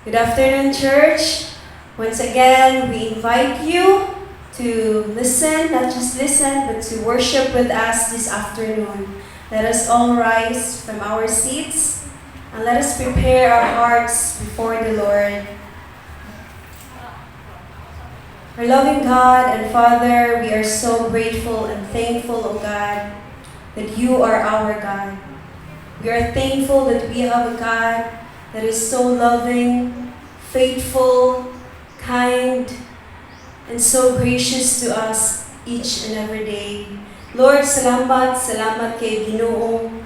Good afternoon, church. Once again, we invite you to listen, not just listen, but to worship with us this afternoon. Let us all rise from our seats and let us prepare our hearts before the Lord. Our loving God and Father, we are so grateful and thankful, O God, that you are our God. We are thankful that we have a God that is so loving, faithful, kind, and so gracious to us each and every day. Lord, salamat, salamat kay Ginoo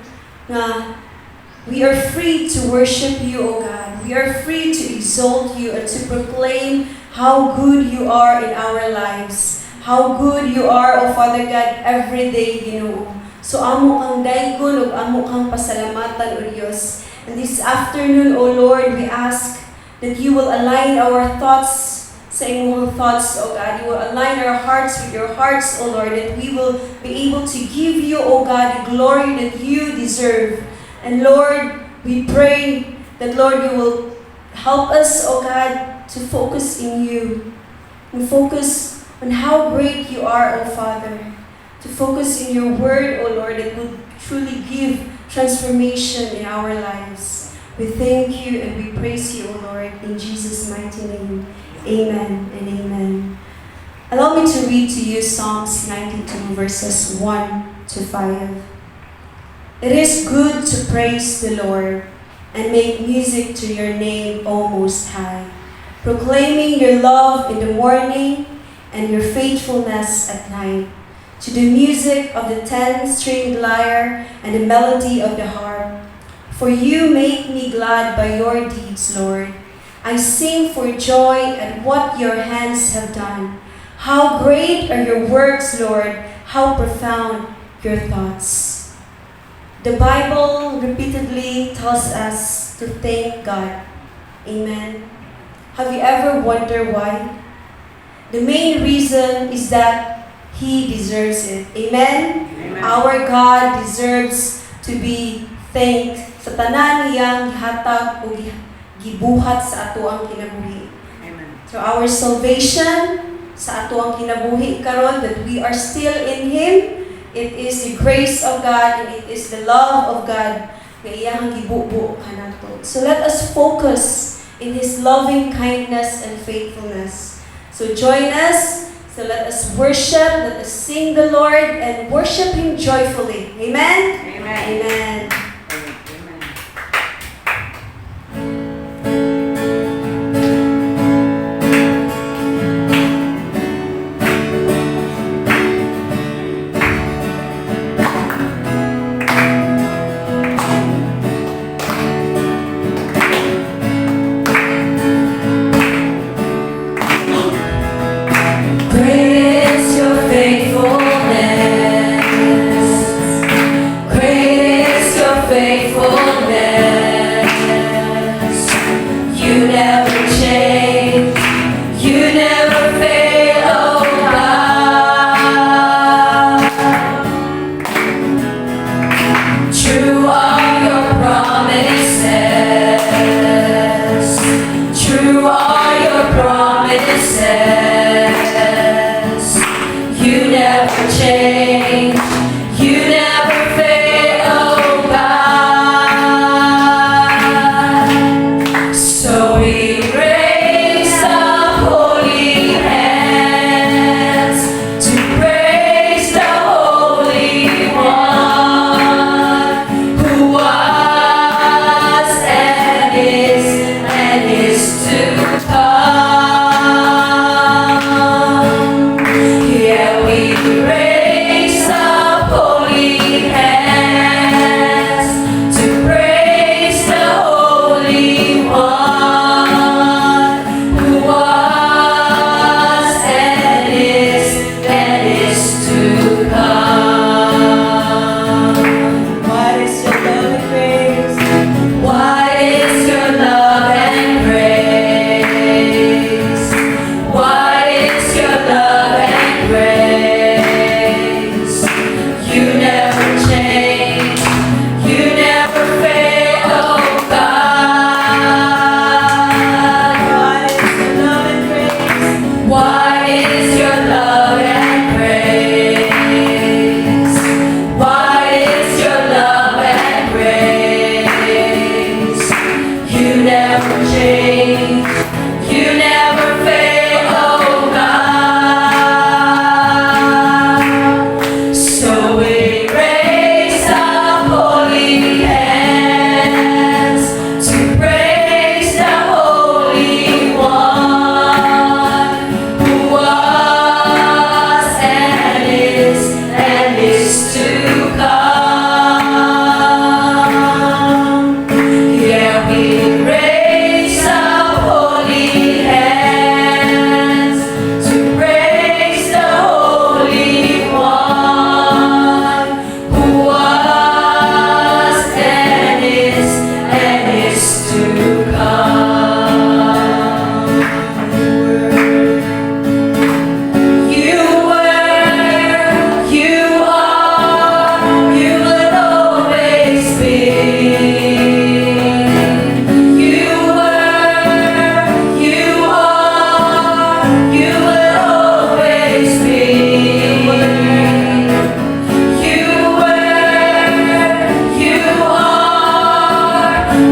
nga we are free to worship you, O God. We are free to exalt you and to proclaim how good you are in our lives. How good you are, O Father God, every day, Ginoo. So amo kang daygon ug amo kang pasalamatan, O Dios. And this afternoon, O Lord, we ask that you will align our thoughts sa imong thoughts, O God. You will align our hearts with your hearts, O Lord, that we will be able to give you, O God, the glory that you deserve. And Lord, we pray that, Lord, you will help us, O God, to focus in you and focus on how great you are, O Father. To focus in your word, O Lord, that will truly give transformation in our lives. We thank you and we praise you, O Lord, in Jesus' mighty name. Amen and amen. Allow me to read to you Psalms 92, verses 1 to 5. It is good to praise the Lord and make music to your name, O Most High, proclaiming your love in the morning and your faithfulness at night, to the music of the 10-stringed lyre and the melody of the harp. For you make me glad by your deeds, Lord. I sing for joy at what your hands have done. How great are your works, Lord! How profound your thoughts. The Bible repeatedly tells us to thank God. Amen. Have you ever wondered why? The main reason is that He deserves it. Amen? Amen. Our God deserves to be thanked sa tanan niyang gihatag o gibuhat sa atoang kinabuhi. Amen. So our salvation sa atoang kinabuhi karon, that we are still in Him, it is the grace of God and it is the love of God nga iyang gibubo kanato. So let us focus in His loving kindness and faithfulness. So join us. So let us worship, let us sing the Lord and worship Him joyfully. Amen? Amen. Amen. Amen. Great is your faithfulness. Great is your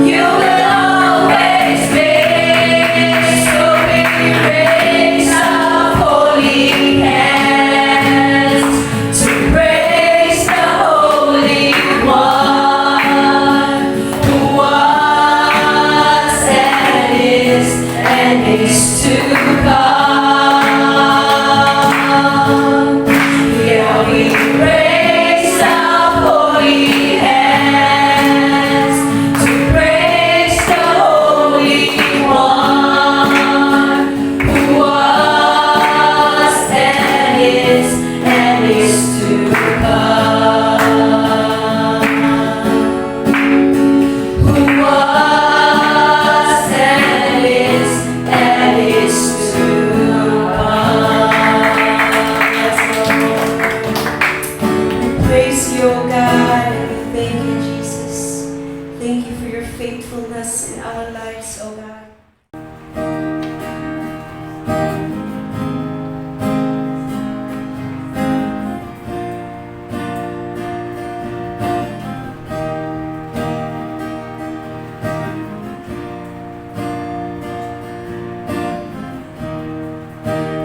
You will always be. So we raise our holy hands to praise the Holy One who was and is to come. Yeah, we raise our holy hands to praise the Holy One who was and is to come. Who was and is to come. Yes, Lord. We praise you, O God, and we thank you, Jesus. Thank you for your faithfulness in our lives, O God.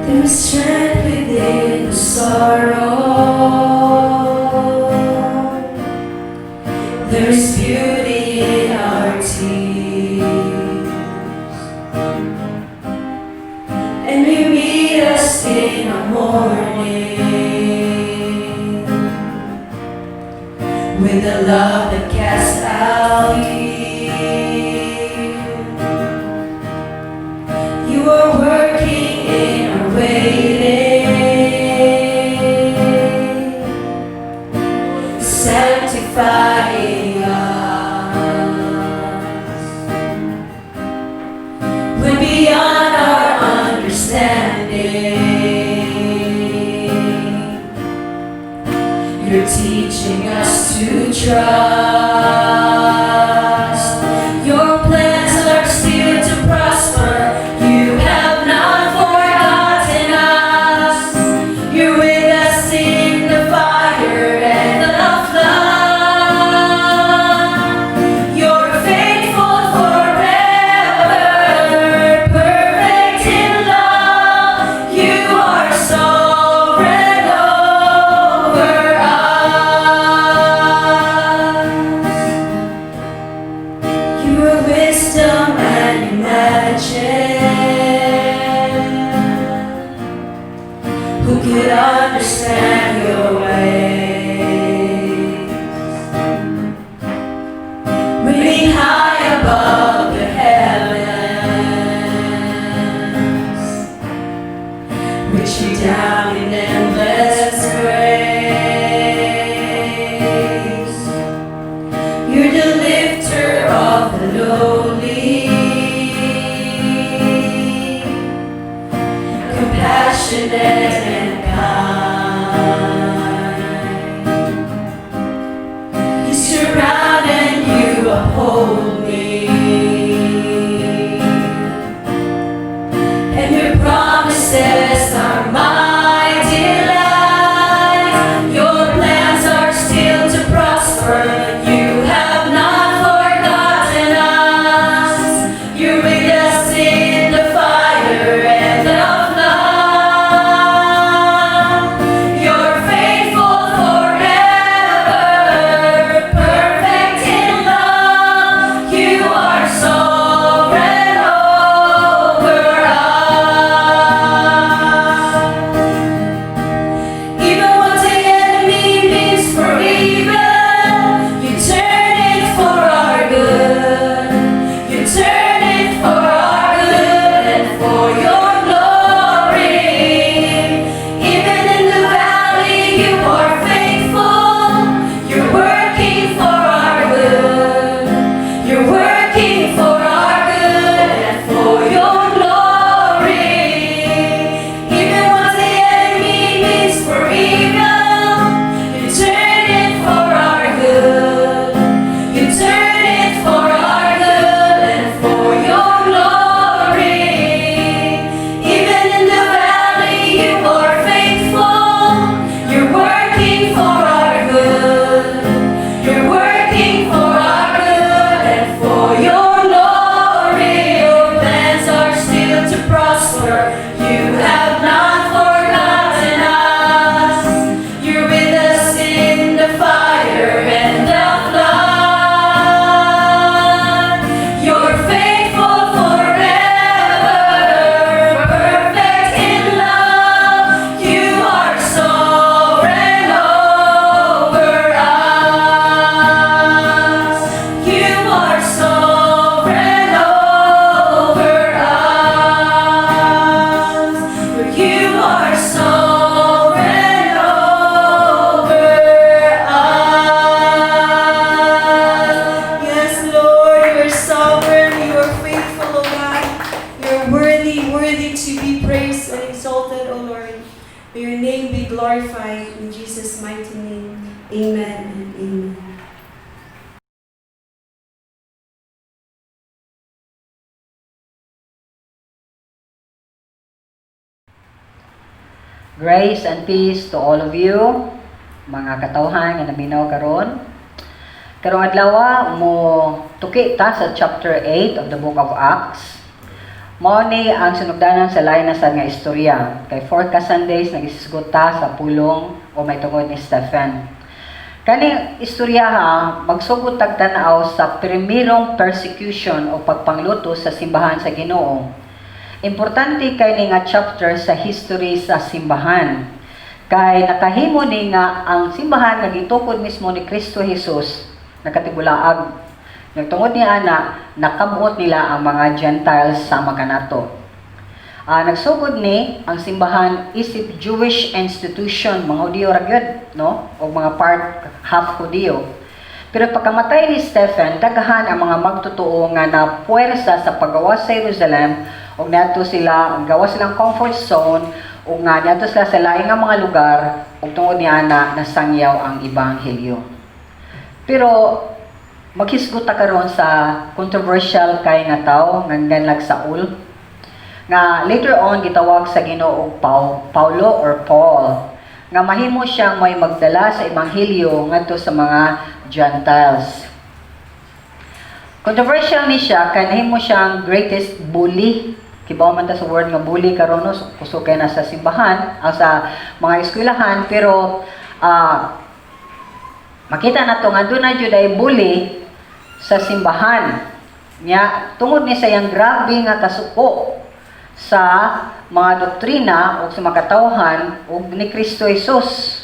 There is strength within the sorrow. There is beauty in our tears. And you meet us in our mourning with a love that casts out fear. You are working in our waiting, sanctifying us. When beyond our understanding, you're teaching us to trust. Your plans are still to prosper. You have not forgotten us. You're with us in the fire and the flood. You're faithful forever, perfect in love. You are sovereign over us. Your wisdom and imagine. Who could understand your ways? Reigning high above the heavens, reaching down in endless grace. You're the lifter of the lowly, compassionate and kind. worthy to be praised and exalted, O Lord. May your name be glorified in Jesus' mighty name. Amen and amen. Grace and peace to all of you, mga katawhan nga naminaw karon. Karong adlaw mo tuki ta sa chapter 8 of the Book of Acts. Mao ni ang sinugdanan sa lain na sad nga istorya. Kay 4 ka Sundays nagisgot ta sa pulong o may tungod ni Stephen. Kani istorya ha, magsugod tag tan-aw sa primerong persecution o pagpangluto sa simbahan sa Ginoo. Importante kay ni nga chapter sa history sa simbahan. Kay nakahimo ni nga ang simbahan nga gitukod mismo ni Kristo Jesus nakatibulaag. Nagtungod ni ana, nakabuot nila ang mga Gentiles sama kanato. Nagsugod ni ang simbahan isip Jewish institution, mga Hudiyo ra gyud, no? O mga part half Hudiyo. Pero pagkamatay ni Stephen, daghan ang mga magtotoo nga napuwersa sa paggawas sa Jerusalem ug niadto sila, gawa silang comfort zone ug nga niadto sila sa laing nga mga lugar ug tungod ni ana nasangyaw ang ebanghelyo. Pero maghisgot ta karon sa controversial kay nga tawo nga ganlag Saul, nga later on gitawag sa Ginoo og Paulo or Paul, nga mahimo siyang may magdala sa ebanghelyo ngadto sa mga Gentiles. Controversial ni siya kay nahimo siyang greatest bully. Kibaw man ta sa word nga bully karon, no, kusog kay na sa simbahan, sa mga eskwelahan, pero makita nato nga doon na jud ay bully sa simbahan. Nya tungod ni sa iyang grabe nga kasuko sa mga doktrina o sa mga katawhan ug ni Kristo Jesus,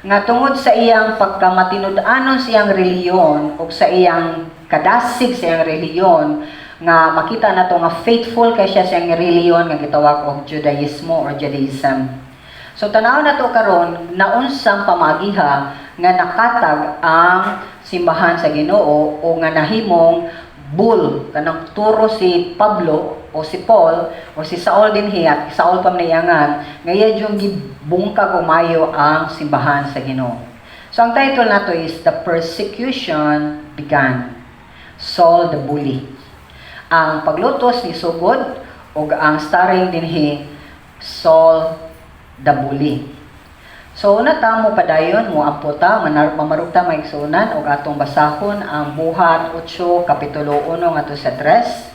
nga tungod sa iyang pagkamatinud-anon sa iyang relihiyon ug sa iyang kadasig sa iyang relihiyon, nga makita nato nga faithful kay siya sa iyang relihiyon nga gitawag og Judaismo or Judaism. So tan-aw nato karon naunsang pamagiha nga nakatag ang simbahan sa Ginoo o nga nahimong bull kanang turo si Pablo o si Paul o si Saul dinhi, at Saul pa man iyangan nga iya yung gibungkag og maayo ang simbahan sa Ginoo. So ang title nato is The Persecution Began. Saul the Bully. Ang paglutos ni sugod ug ang starring dinhi Saul the Bully. So una ta mo padayon mo ampo ta mamarug ta maigsuonan og atong basahon ang Buhat 8 kapitulo 1 ngadto sa 3.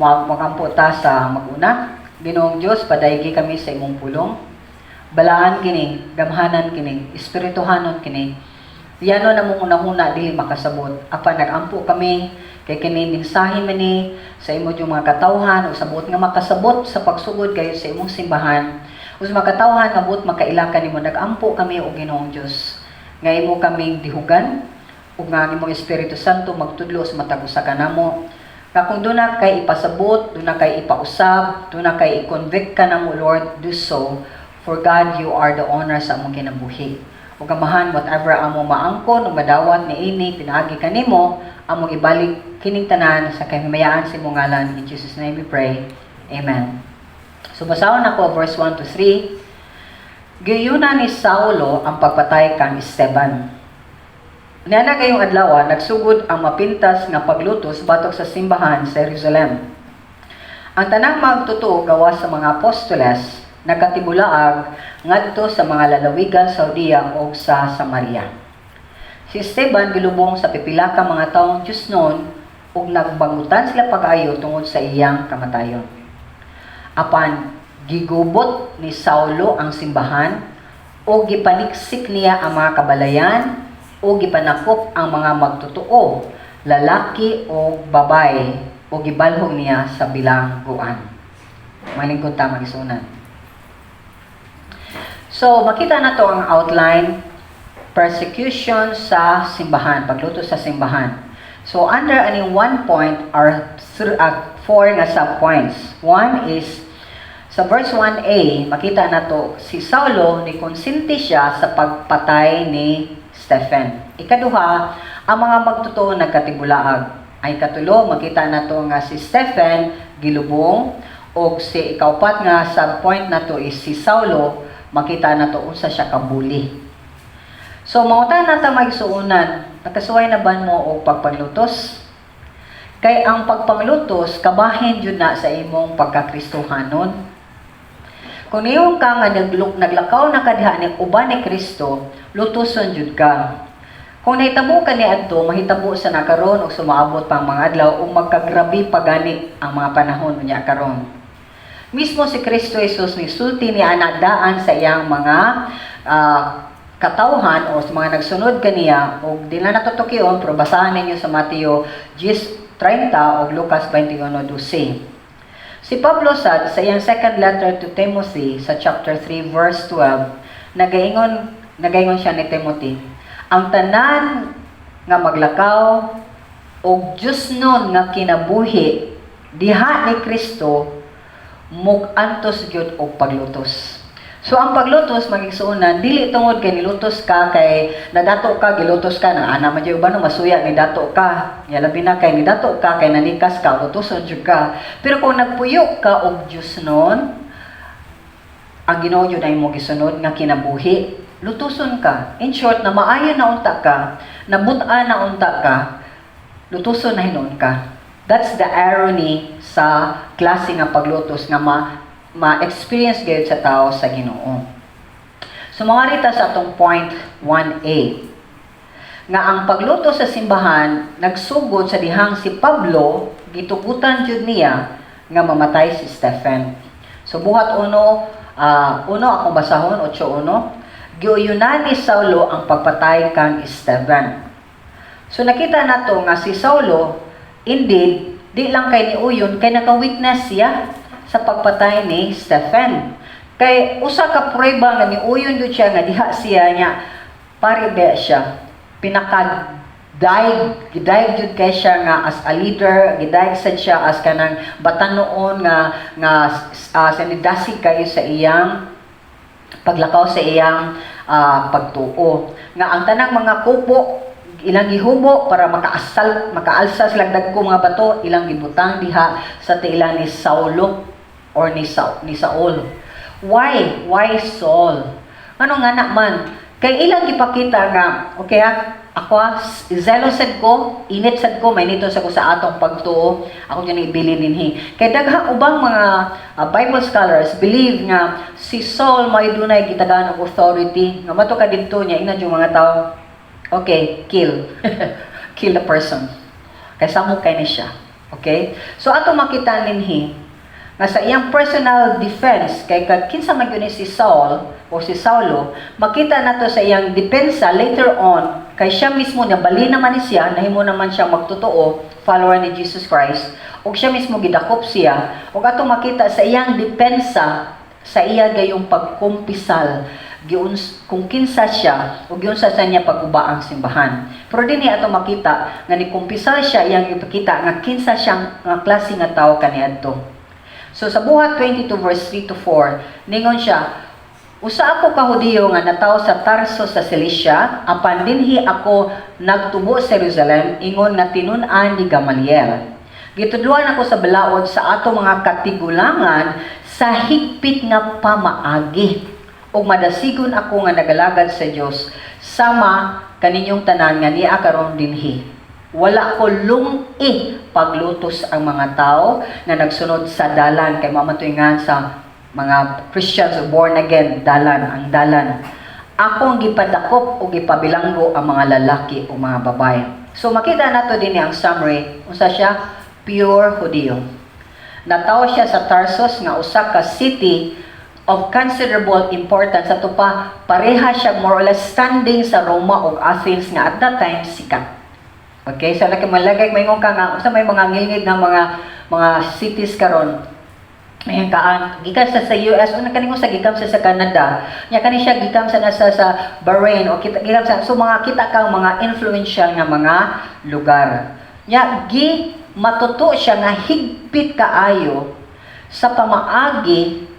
Magampo ta sa maguna. Ginoong Dios, padaygi kami sa imong pulong. Balaan kini, gamhanan kini, espirituhanon kini. Yano na mong unahuna dili makasabot. Apan nagampo kami kay kini mensahe man ni sa imo yung mga katawhan o sa buot nga makasabot sa pagsugod kayo sa imong simbahan. O sa mga katawhan nga buot makaila kanimo, nagampo kami o Ginoong Dios nga imo kaming dihugan ug nga ang imong Espiritu Santo magtudlo sa matag usa kanamo. Nga kung duna kay ipasabot, duna kay ipausab, duna kay i-convict ka namo, Lord, do so. For God, you are the owner sa among kinabuhi. Ug amahan, whatever amo maangkon o madawat niini pinaagi kanimo, among ibalik kining tanan sa kahimayaan sa imong ngalan. In Jesus' name we pray. Amen. So basahon nako verse 1 to 3. Giyuna ni Saulo ang pagpatay kang Esteban. Niana gayong adlaw, nagsugod ang mapintas nga paglutos batok sa simbahan sa Jerusalem. Ang tanang magtotoo gawas sa mga apostoles nakatibulaag ngadto sa mga lalawigan sa Judea ug sa Samaria. Si Esteban gilubong sa pipila ka mga taong Diyosnon ug nagbangutan sila pag-ayo tungod sa iyang kamatayon. Apan gigubot ni Saulo ang simbahan o gipaniksik niya ang mga kabalayan o gipanakop ang mga magtotoo, lalaki o babae, o gibalhog niya sa bilangguan. Malingkod ta magisunan. So, makita na to ang outline, persecution sa simbahan, pagluto sa simbahan. So, under aning 1 point are 4 nga subpoints. One is, sa verse 1a, makita na to, si Saulo, ni konsinti siya sa pagpatay ni Stephen. Ikaduha, ang mga magtotoo nagkatibulaag. Ay katulo, makita na to nga si Stephen gilubong. Og si ikaupat nga sub-point nato is si Saulo, makita nato unsa siya ka-bully. So mangutana na ta, mga igsuonan, nakasuway na ba mo og pagpanglutos? Kay ang pagpanglutos kabahin jud na sa imong pagkakristohanon. Kung niingon ka nga naglakaw na ka diha ni uban ni Kristo, lutuson jud ka. Kung nahitabo ka niadto, mahitabo sa nakaron og sumaabot pang mga adlaw ug magkagrabe pa gani ang mga panahon unya karon. Mismo si Kristo Jesus nisulti ni ana daan sa iyang mga katawhan o sa mga nagsunod kaniya, ug di na nato tukion, pero basahan ninyo sa Mateo 10:30 o Lucas 21:12. Si Pablo sad sa iyang second letter to Timothy sa chapter 3 verse 12, nagaingon siya ni Timothy, ang tanan nga maglakaw og Diyosnon nga kinabuhi diha ni Kristo mug-antos gyud og paglutos. So ang paglutos, mga igsuonan, dili tungod kay nilutos ka kay nadato ka, gilutos ka nang ana man jud uban no masuya ni dato ka. Ya labi na kay nidato ka kay nanikas ka, lutoson jud ka. Pero kung nagpuyo ka og Diyosnon, ang Ginoo jud ay mo gisunod nga kinabuhi, lutuson ka. In short, na maayo na unta ka, nabutan na unta ka, lutuson na hinuon ka. That's the irony sa klase nga paglutos nga ma ma-experience gayud sa tao sa Ginoo. So mga rita sa atong point 1A nga ang paglutos sa simbahan nagsugod sa dihang si Pablo gitugutan jud niya nga mamatay si Stephen. So Buhat 1, uno akong basahon, 8:1, giuyunan ni Saulo ang pagpatay kang Esteban. So nakita nato nga si Saulo indeed di lang kay niuyon, kay naka-witness siya sa pagpatay ni Stephen. Kay usa ka prueba nga niuyon jud siya nga diha siya niya pari ba siya pinaka daig gidayeg jud kay siya nga as a leader, gidayeg sad siya as kanang batanon nga nga sanidasig kayo sa iyang paglakaw sa iyang pagtuo nga ang tanang mga kupo ilang gihubo para makaasal makaalsa sila dagko mga bato, ilang gibutang diha sa tiila ni Saulo or ni Saul. Why Saul? Ano nga na man kay ilang gipakita nga, okay ha, ako ha, zealous sad ko, init sad ko, may nito sa ko sa atong pagtuo, ako dyan ibilin dinhi. Kay daghang ubang mga Bible scholars believe nga si Saul may dunay gitagaan og authority nga mato ka didto niya ingnan yung mga tao, okay, kill. Kill the person. Kay samok kay ni siya. Okay? So ato makita ninhi nga sa iyang personal defense, kay kad kinsa man gyud ni si Saul o si Saulo, makita nato sa iyang depensa later on kay siya mismo nabali naman ni siya, nahimo naman siya magtotoo follower ni Jesus Christ ug siya mismo gidakop siya. Ug ato makita sa iyang depensa, sa iya gayong pagkumpisal, giuns kung kinsa siya ug giunsa sa niya pag-uba ang simbahan. Pero dinhi ato makita nga nikumpisal siya, iyang ipakita nga kinsa siyang nga klase nga tawo kaniadto. So sa Buhat 22 verse 3 to 4, ningon siya, "Usa ako ka Hudiyo nga natawo sa Tarso sa Cilicia, apan dinhi ako nagtubo sa Jerusalem ingon nga tinun-an ni Gamaliel. Gitudluan ako sa balaod sa ato mga katigulangan sa higpit nga pamaagi. Ug madasigon ako nga nagalagad sa Dios sama kaninyong tanan nga nia karon dinhi. Wala ko lung-i paglutos ang mga tao na nagsunod sa dalan," kay mao man to'y nga sa mga Christians born again, dalan, ang dalan. "Akong gipadakop o gipabilanggo ang mga lalaki o mga babae." So makita nato din ang summary, unsa siya? Pure Hudiyo. Natawo siya sa Tarsus nga usa ka city of considerable importance. Ato pa, pareha siya more or less standing sa Roma o Athens nga at that time sikat. Okay, so laki malagay maingon ka nga unsa may mga ngilngig nga mga cities karon. Ayan kaan, gikan sa US, una kaningon sa gikan sa Canada. Nya kani siya gikan sa nasa sa Bahrain o kita gikan sa, so mga kita kang mga influential nga mga lugar. Nya gi matuto siya nga higpit kaayo sa pamaagi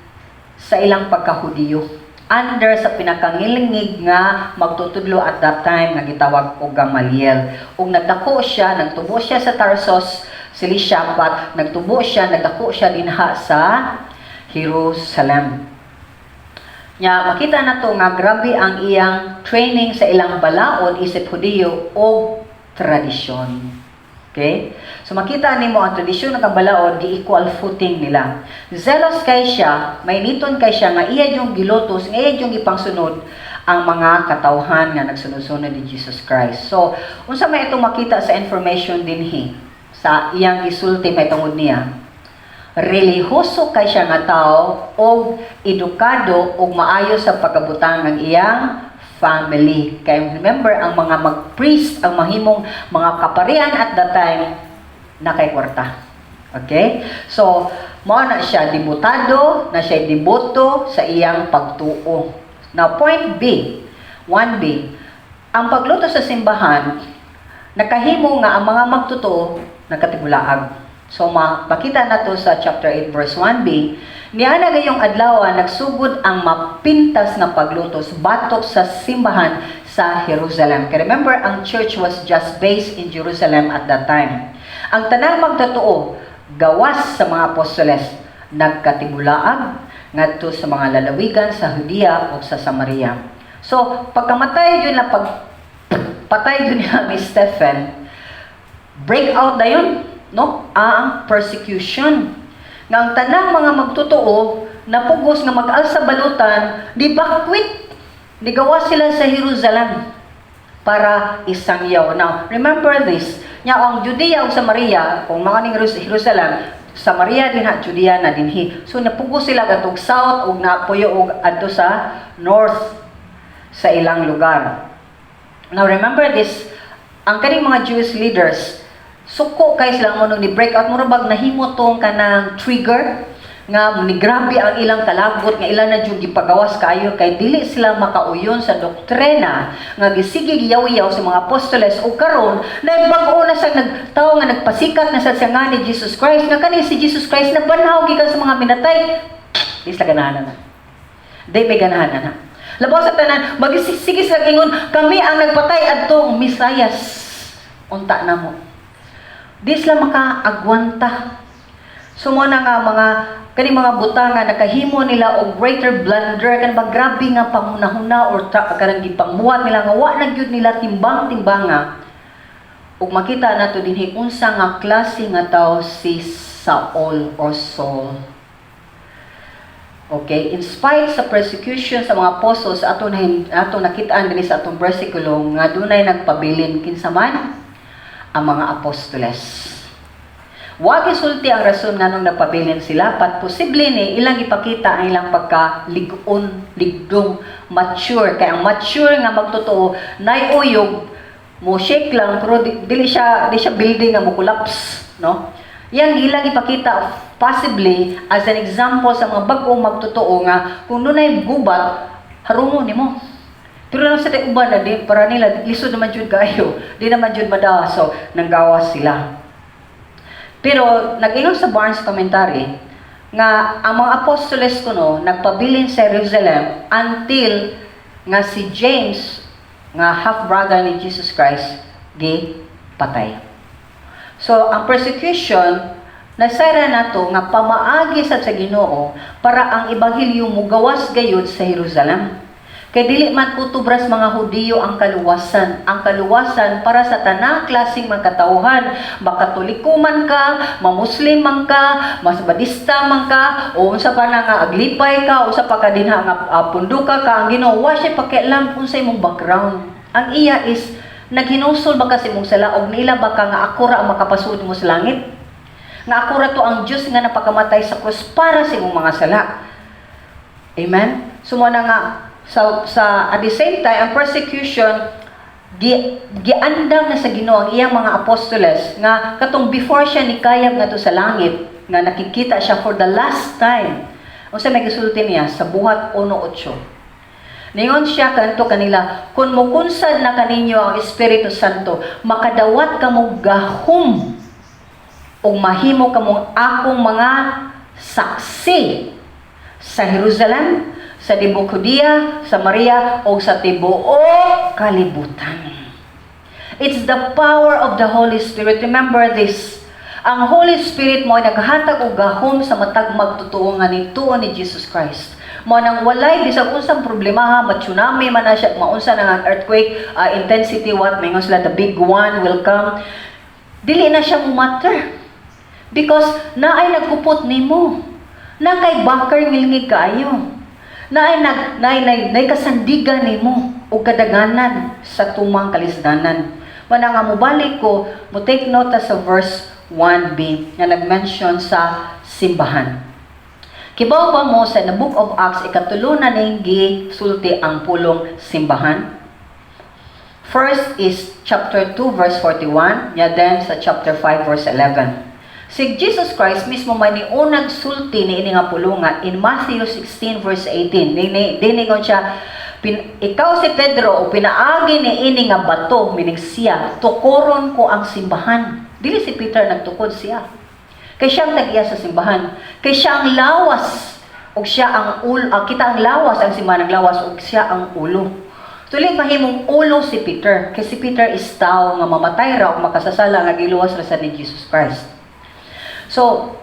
sa ilang pagkahudiyo under sa pinakangilingig nga magtutudlo at that time nga gitawag og Gamaliel. Ug nagdako siya, nagtubo siya sa Tarsus. Cilicia, but nagtubo siya, nagdako siya dinha sa Jerusalem. Nya makita na to nga grabe ang iyang training sa ilang balaod isip Hudiyo o tradisyon. Okay? So makita nimo ang tradisyon ng balaod, gi equal footing nila. Zealous kay siya, mainiton kay siya nga iya yung gilutos, nga iya yung gipangsunod ang mga katawhan nga nagsunod-sunod ni Jesus Christ. So, unsa may itong makita sa information dinhi sa iyang gisulti may tungod niya? Relihiyoso kay siya nga tao og edukado og maayo sa pagkabutang ng iyang family. Kay remember, ang mga mag-priest, ang mahimong mga kaparian at that time, na kay kwarta. Okay? So, mao na siya debutado, na siya deboto sa iyang pagtuo. Now, point B, 1B, ang pagluto sa simbahan, nakahimo nga ang mga magtotoo nagkatibulaag. So, mapakita na to sa chapter 8 verse 1b. Niana gayong adlaw, nagsugod ang mapintas nga paglutos batok sa simbahan sa Jerusalem. Kaya remember, ang church was just based in Jerusalem at that time. Ang tanang magtotoo, gawas sa mga apostoles, nagkatibulaag ngadto sa mga lalawigan sa Judea o sa Samaria. So, pagkamatay yun na pag patay yun nila ni Stephen, break out na yun, no? Ang persecution. Nga ang tanang mga magtotoo napugos nga mag-alsa balutan, di bakwit, nigawa sila sa Jerusalem para isangyaw. Now, remember this, nya ang Judea ug Samaria, kung mga ning Jerusalem, Samaria din ha, Judea na dinhi. So napugos sila katong south ug napuyo og adto sa north sa ilang lugar. Now remember this, ang kaning mga Jewish leaders, suko kay sila mo nung ni break out, mura bag nahimo tong kanang trigger nga ni grabe ang ilang kalagot nga ilan na jud gipagawas kayo kay dili sila makauyon sa doktrina nga gisige giyaw-yaw sa mga apostoles, ug karon na bag-o na sa nagtawo nga nagpasikat na sa siya nga ni Jesus Christ, nga kani si Jesus Christ na banhaw gikan sa mga minatay. Di sila ganahan na, di may ganahan na. Labaw sa tanan, magisige sila ingon, "Kami ang nagpatay adtong Mesayas unta namo." Di sila makaagwanta. So mo na nga mga kani mga butang nga nakahimo nila og greater blunder, kan ba grabe nga panghunahuna or kanang gipangbuhat nila nga wa na gyud nila timbang-timbanga. Ug makita nato dinhi unsa nga klase nga tawo si Saul or Saul. Okay, in spite sa persecution sa mga apostles, ato na ato nakitaan dinhi sa atong bersikulo nga dunay nagpabilin. Kinsa man? Ang mga apostoles. Wa gisulti ang rason nganong nagpabilin sila, pat posible ni ilang ipakita ang ilang pagka-lig-on, ligdong, mature. Kay ang mature nga magtotoo, nay uyog, mo shake lang, pero dili siya, di siya building nga mo collapse, no? Yang ilang ipakita possibly as an example sa mga bag-ong magtotoo nga kung dunay gubat, harungon nimo. Pero nang sa uban na di para nila lisod naman jud kayo, di naman jud madawa, so nanggawas sila. Pero nag-ingon sa Barnes Commentary nga ang mga apostoles kuno nagpabilin sa Jerusalem until nga si James nga half brother ni Jesus Christ gi patay. So ang persecution nasara nato nga pamaagi sad sa Ginoo para ang ebanghelyo mugawas gayud sa Jerusalem. Kay dili man kutob ra sa mga Hudiyo ang kaluwasan. Ang kaluwasan para sa tanang klaseng mga katawhan. Makatoliko man ka, mamuslim man ka, mas Badista man ka, o unsa pa na nga aglipay ka, o unsa pa ka dinha nga punduka ka, ang Ginoo wa siya pakialam kung sa imong background. Ang iya is naghinusol ba ka sa imong sala og nila ba ka nga ako ra ang makapasud mo sa langit? Nga ako ra to ang Dios nga napakamatay sa krus para sa imong mga sala. Amen? So mo na nga sa at the same time, ang persecution gi giandam na sa Ginoo ang iyang mga apostoles nga katong before siya nikayab ngadto sa langit nga nakikita siya for the last time. Unsa may gisulti niya sa Buhat 1:8? Ningon siya kanto kanila, "Kung mukunsad na kaninyo ang Espiritu Santo, makadawat kamo gahom ug mahimo kamong akong mga saksi sa Jerusalem, sa tibuok Judea, Samaria o sa tibuok kalibutan." It's the power of the Holy Spirit. Remember this. Ang Holy Spirit mo ay naghatag og gahom sa matag magtotoo nga nituo ni Jesus Christ. Mo nang walay bisag unsang problema ha, ma-tsunami man na siya, maunsa na nga earthquake, intensity what, maingon sila the big one will come. Dili na siya mo matter. Because naay nagkupot nimo. Na kay backer ngilngig kaayo. Naay nag naay naay, naay kasandigan nimo ug kadaganan sa tumang kalisdanan. Mana nga mobalik ko, mo take note sa verse 1b nga nag-mention sa simbahan. Kibaw ba mo sa the Book of Acts, ikatulo na ning gisulti ang pulong simbahan? First is chapter 2 verse 41, nya then sa chapter 5 verse 11. Si Jesus Christ mismo may niunang sulti ni ini nga pulunga in Matthew 16 verse 18. Ni diningon siya, "Ikaw si Pedro o pinaagi ni ini nga bato," meaning siya, "tukoron ko ang simbahan." Dili si Peter nagtukod, siya. Kay siya ang nag-iya sa simbahan. Kay siya ang lawas ug siya ang ulo, kita ang lawas, ang simbahan ang lawas ug siya ang ulo. Tuloy mahimong ulo si Peter. Kay si Peter is tao nga mamatay ra ug makasasala nga giluwas ra sa ni Jesus Christ. So,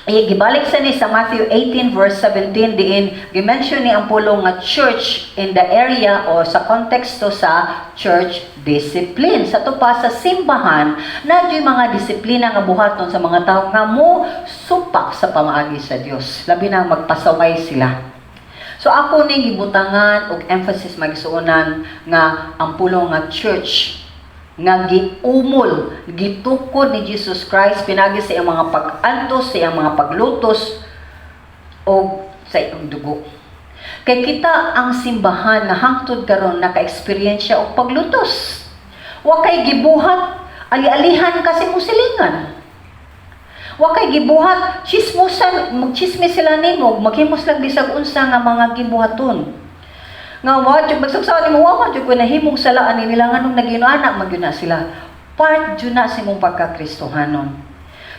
gibalik sa ni sa Matthew 18 verse 17 diin gi-mention ni ang pulong nga church in the area o sa konteksto sa church discipline. Sa tupa sa simbahan, na mga disiplina nga buhaton sa mga tao nga mo supak sa pamaagi sa Dios. Labi na magpasaway sila. So ako ning gibutangan og emphasis, magsuonan, nga ang pulong nga church nga giumol, gitukod ni Jesus Christ pinagi sa iyang mga pag-antos, sa iyang mga paglutos o sa iyang dugo. Kay kita ang simbahan nga hangtod karon naka-eksperyensya og paglutos. Wa kay gibuhat, ali-alihan kasi mo silingan. Wa kay gibuhat, chismosan, magchismis sila nimo, maghimos lang bisag unsa nga mga gibuhaton. Nga wa jud magsugsaon nimo, wa man jud ko nahimong salaan ni nila, nganong naginaana man gyud na sila. Part jud na sa imong pagkakristohanon.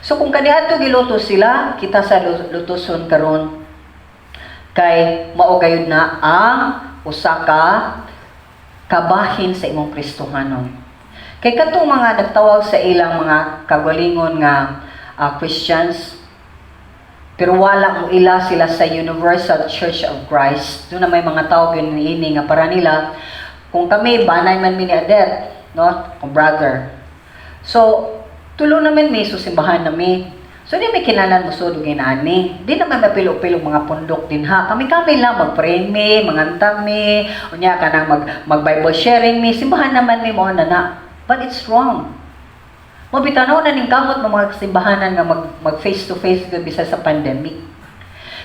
So kung kaniadto gilutos sila, kita sa lutoson karon kay mao gayud na ang usa ka kabahin sa imong Kristohanon. Kay katong mga nagtawag sa ilang mga kagalingon nga Christians pero wala mo ila sila sa Universal Church of Christ. Doon na may mga tao yun ini nga para nila kung kami banay man mi ni Adet, no, kung brother. So tulo naman mi susimbahan nami. So di may kinahanglan mo sud og inaani. Di naman mapilo-pilo mga pundok din ha. Kami-kami lang magpray mi, manganta mi, unya kanang mag Bible sharing mi, simbahan naman mi mo na na. But it's wrong. Mo bitanaw na ning kamot mga simbahanan nga mag face to face gud bisan sa pandemic.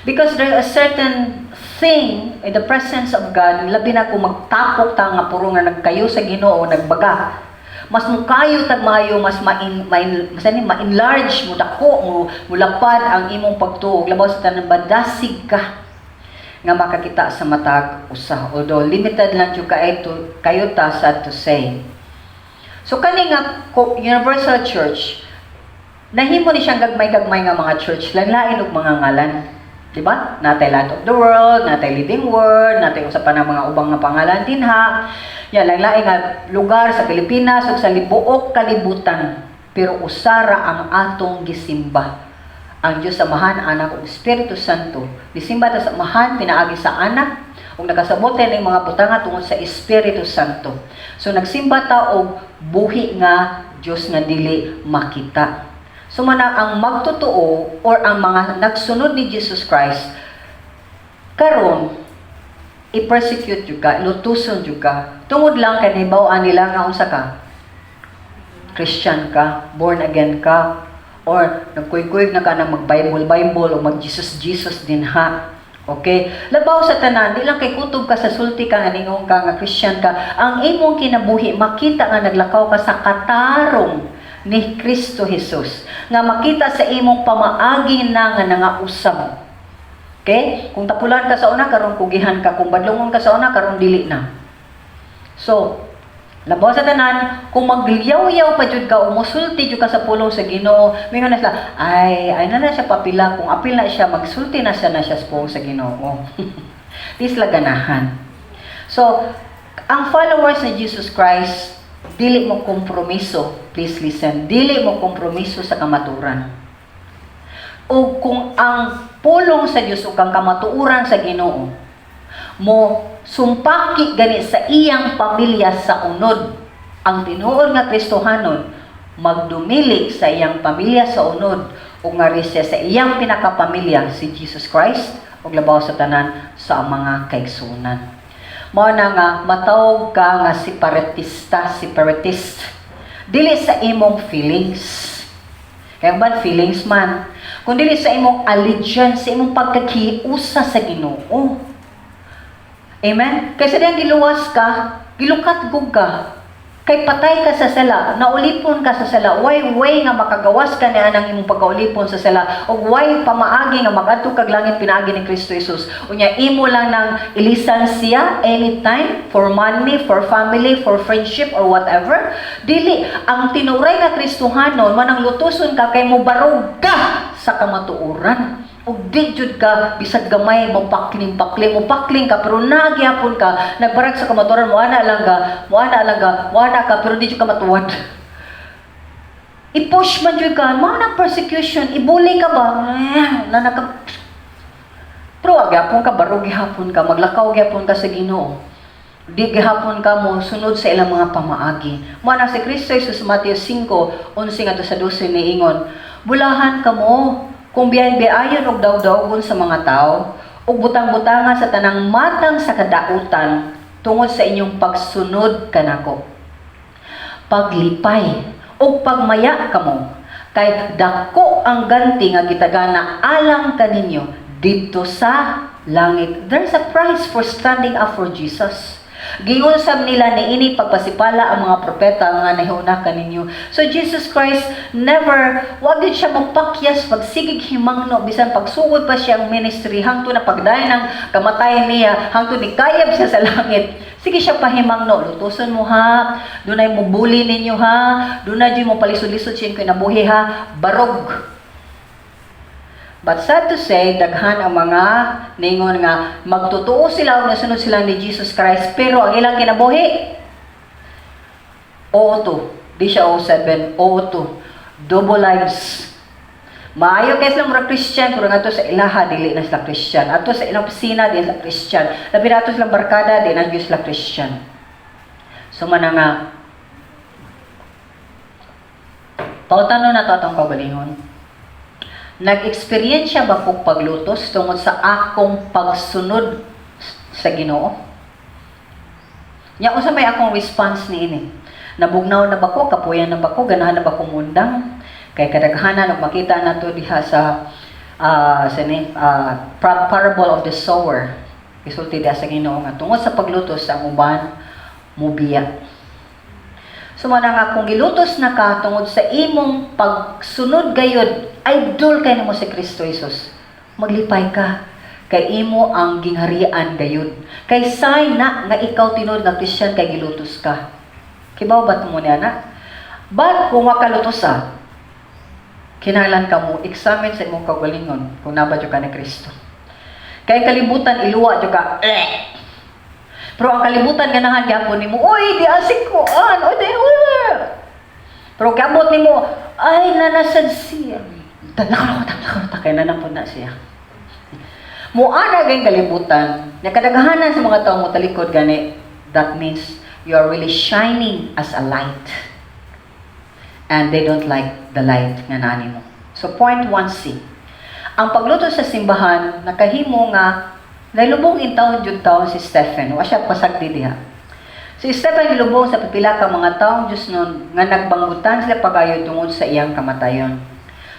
Because there a certain thing in the presence of God, labi na kung magtapok ta nga puro nga nagkayo sa Ginoo, nagbaga. Mas mukayo tag maayo, mas main, main, mas ano, ma-enlarge mo dako mo mulapad ang imong pagtuo. Labaw sa tanan, badasig ka nga makakita sa matag usa. Although limited lang jud kaayo kayo ta, sad to say. So kani nga Universal Church, nahimo ni siyang gagmay-gagmay nga mga church, lain-lain og mga ngalan. Di ba? Natay Light of the World, natay Living Word, natay usa pa na mga ubang nga pangalan dinha. Ya, lain-lain nga lugar sa Pilipinas ug sa libuok kalibutan. Pero usara ang atong gisimba. Ang Diyos Amahan, Anak ug Espiritu Santo. Gisimba ta sa Amahan pinaagi sa Anak ug nakasabot ning mga butanga tungod sa Espiritu Santo. So nagsimba ta og buhi nga Dios nga dili makita. So mana ang magtotoo or ang mga nagsunod ni Jesus Christ karon i-persecute jud ka, lutuson jud ka. Tungod lang kay nahibaw-an nila nga unsa ka? Christian ka, born again ka, or nagkuy-kuy na ka na mag-Bible Bible o mag-Jesus Jesus din ha. Okay? Labaw sa tanan, di lang kay kutob ka sa sulti ka nga ningon ka nga Christian ka, ang imong kinabuhi makita nga naglakaw ka sa katarong ni Kristo Jesus. Nga makita sa imong pamaagi na nga nangausab. Okay? Kung tapulan ka sa una, karon kugihan ka. Kung badlongon ka sa una, karon dili na. So, labaw sa tanan, kung maglyaw-yaw pa jud ka o musulti jud ka sa pulong sa Ginoo, mingon na sila, "Ay, ay na na siya papila, kung apil na siya, magsulti na siya sa pulong sa Ginoo." Di sila ganahan. So, ang followers ni Jesus Christ, dili mo kompromiso. Please listen, dili mo kompromiso sa kamaturan. O kung ang pulong sa Dios ug ang kamatuoran sa Ginoo mo sumpaki gani sa iyang pamilya sa unod, ang tinuod nga Kristohanon magdumili sa iyang pamilya sa unod ug nga siya sa iyang pinakapamilya, si Jesus Christ, ug labaw sa tanan sa mga kaigsuonan. Mao na nga matawag ka nga separatista, separatist. Dili sa imong feelings. Kaya bad feelings man. Kung dili sa imong allegiance, sa imong pagkakiusa sa Ginoo. Amen? Kaysa diyang giluwas ka, gilukat ka. Kay patay ka sa sala, naulipon ka sa sala, way way nga makagawas ka niya ng imong pagkaulipon sa sala, ug way pamaagi nga makadto kag langit pinaagi ni Kristo Jesus. Unya imo lang nang ilisan siya anytime for money, for family, for friendship or whatever. Dili ang tinuray nga Kristohanon man ang lutuson ka kay mobarog ka sa kamatuoran. Ug di jud ka bisag gamay mo pakling-pakling, mo pakling ka pero nagyapon ka nagbarag sa kamatuoran. Mo ana lang ka, mo ana lang ka, mo ana ka, pero di jud ka matuwad. I-push man jud ka, mao na persecution, ibuli ka ba? Eh, na naka. Pero wa gyapon ka, barog gihapon ka, maglakaw gyapon ka sa Ginoo. Di gihapon ka mo sunod sa ilang mga pamaagi. Mao na si Kristo Jesus, Mateo 5:11 ngadto sa 12, niingon, "Bulahan kamo kung biyahin-biyayon og daw-dawgon sa mga tao ug butang-butangan sa tanang matang sa kadautan tungod sa inyong pagsunod kanako. Paglipay ug pagmaya kamo kay dako ang ganti nga gitagana alang kaninyo didto sa langit." There's a price for standing up for Jesus. Giingon sab nila niini pagpasipala ang mga propeta nga nahiuna kaninyo. So Jesus Christ never, wa gyud siya mopakyas pagsigig himangno bisan pagsugod pa siya ang ministry hangtod na pagdayon ng kamatayan niya, hangtod ni kayab siya sa langit. Sige siya pahimangno, "Lutuson mo ha, dunay mo bully ninyo ha, dunay jud mo palisod-lisod siya kinabuhi ha, barog." But sad to say, daghan ang mga ningon nga magtotoo sila o nasunod sila ni Jesus Christ, pero ang ilang kinabuhi, 02. Di siya 07, 02. Double lives. Maayo kay sila murag Christian, pero ngadto sa ilaha, dili na sila Christian. Ato sa ilang opisina, di sila Christian. Labi na ato silang barkada, di na gyud sila Christian. So man nga, pautano na to atong kaugalingon. Nag-experience ba kog paglutos tungod sa akong pagsunod sa Ginoo? Nya unsa may akong response niini? Nabugnaw na ba ko? Kapuyan na ba ko? Ganahan na ba ko mundang? Kay kadaghanan og makita nato diha sa ni parable of the sower. Gisulti diha sa Ginoo nga tungod sa paglutos ang uban mubiya. So mana nga kung gilutos na ka tungod sa imong pagsunod gayud, idol kay nimo si Kristo Jesus. Maglipay ka kay imo ang gingharian gayud. Kay sign na nga ikaw tinuod nga Christian kay gilutos ka. Kibaw ba mo niya na? But kung wa ka lutos ah, kinahanglan ka mo examine sa imong kaugalingon kung naa ba jud ka ni Kristo. Kay kalibutan iluwa jud ka. Eh. Pero ang kalibutan ganahan gyapon nimo, "Uy, di asik ko an, uy, di, uy." Pero gabot nimo, ay nanasad siya. Talakaw talakaw ta kay nanapod na siya. Muana gayong kalibutan, nakadaghanan sa mga tao mo talikod gani, that means you are really shining as a light. And they don't like the light nga nani mo. So point 1C. Ang pagluto sa simbahan, nakahimo nga nailubong in taon jud taon si Stephen. Wa siya pasagdi diha. Si Stephen gilubong sa pipila ka mga taong Diyos nun nga nagbanggutan sila pagayo tungod sa iyang kamatayon.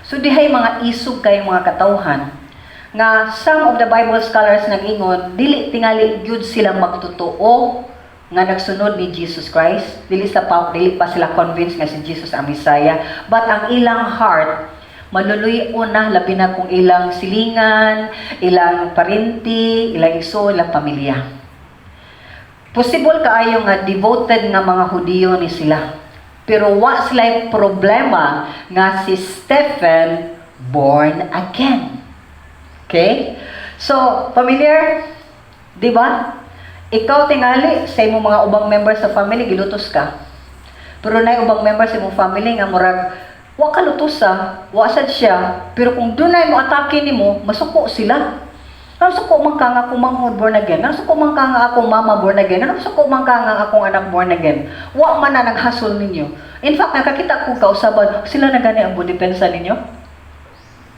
So dihay mga isog kay mga katawhan nga some of the Bible scholars nag-ingon dili tingali gyud sila magtotoo nga nagsunod ni Jesus Christ. Dili pa sila convinced nga si Jesus ang Messiah, but ang ilang heart maluluy na, labi na kung ilang silingan, ilang parinti, ilang igsoon, ilang pamilya. Possible kaayo nga devoted nga mga Hudiyo ni sila. Pero wa sila problema nga si Stephen born again. Okay? So, familiar? Di ba? Ikaw tingali sa imong mga ubang members sa family, gilutos ka. Pero naay ubang member sa imong family nga murag wa ka lutosa, wa sad siya, pero kung dunay mo atake nimo, masuko sila. Ano, suko man ka nga akong manghod born again? Ano, suko man ka nga akong mama born again? Ano, suko man ka nga akong anak born again? Wa man na naghasol ninyo. In fact, nakakita ko kausaban, sila na gani ang budepensa ninyo.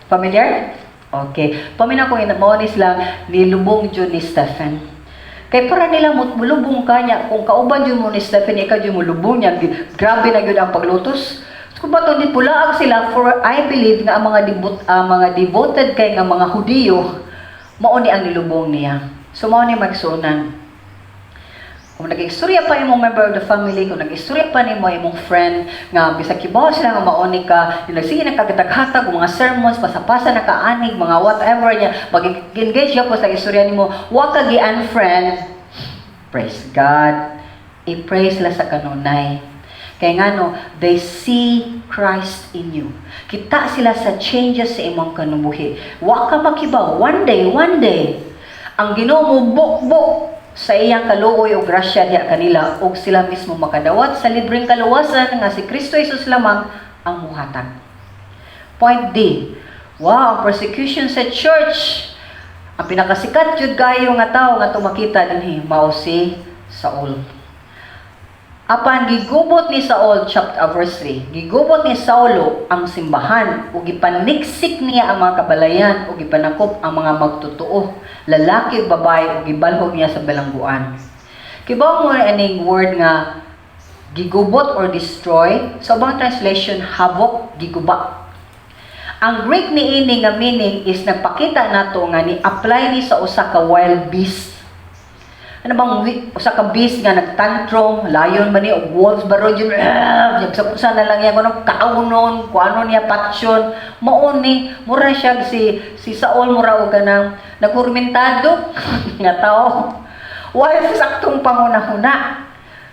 Familiar? Okay. Paminaw ko mao ni sila nilubong jud ni Stephen. Kay para nila mulubong ka niya, kung kauban jud mo ni Stephen, ikaw jud mulubong niya, grabe na jud ang paglutos. Kung ba di pulaag sila, for I believe nga ang mga devoted kay nga mga Hudiyo, mao ni ang nilubong niya. So mao ni, magsunan. Kung nag-istorya pa imong member of the family, kung nag-istorya pa nimo imong friend, nga bisag kibaw sila nga mauni ka, yung nagsige na kagatag-hatag, mga sermons, pasapasa na kaanig, mga whatever niya, mag-engage ka po sa istorya nimo, wa ka gi-unfriend, praise God. I-praise sila sa kanunay. Kay ngano, they see Christ in you. Kita sila sa changes sa imong kanubuhi. Wa ka makibaw, one day, one day, ang Ginoo mo bukbok sa iyang kaluoy o grasya diha kanila ug sila mismo makadawat sa libreng kaluwasan nga si Kristo Jesus lamang ang muhatag. Point D. Wow, ang persecution sa church. Ang pinakasikat jud kayo nga tawo nga tumakita dinhi mao si Saul. Apan gigubot ni Saul, chapter verse 3. Gigubot ni Saulo ang simbahan ug gipaniksik niya ang mga kabalayan ug gipanakop ang mga magtotoo, lalaki ug babae, ug gibalhog niya sa bilangguan. Kibaw mo aning word nga gigubot or destroy, sa ubang translation havoc, giguba. Ang Greek niini nga meaning is nagpakita nato nga ni apply ni sa usa ka wild beast. Ano bang usa ka beast nga nagtantrum, lion man ni o wolves ba ron yun, sa na lang yan, kung kaunon, kung ano niya patsyon, mao ni, mura siya si Saul, mura og kanang naghurmentado nga tao. While sa saktong pangunahuna.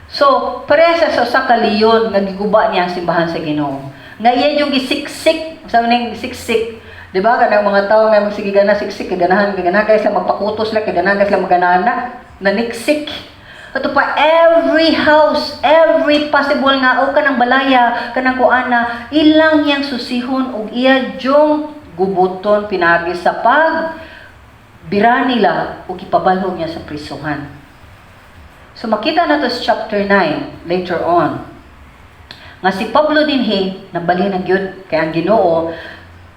So, pareha siya sa usa ka leon nga giguba niya ang simbahan sa Ginoo. Nga iya yung gisiksik, sa ning siksik. Di ba kanang mga tao nga magsige gana siksik, kaganahan, kaganahan kay sila magpakutos lang, kaganahan kay sila maganana, naniksik. Ato pa every house, every possible nga o kanang balaya, kanang kuana, ilang niyang susihon ug iya jung gubuton pinagi sa pag bira nila ug ipabalhog niya sa prisuhan. So makita nato sa chapter 9 later on nga si Pablo dinhi nabali na gyud kay ang Ginoo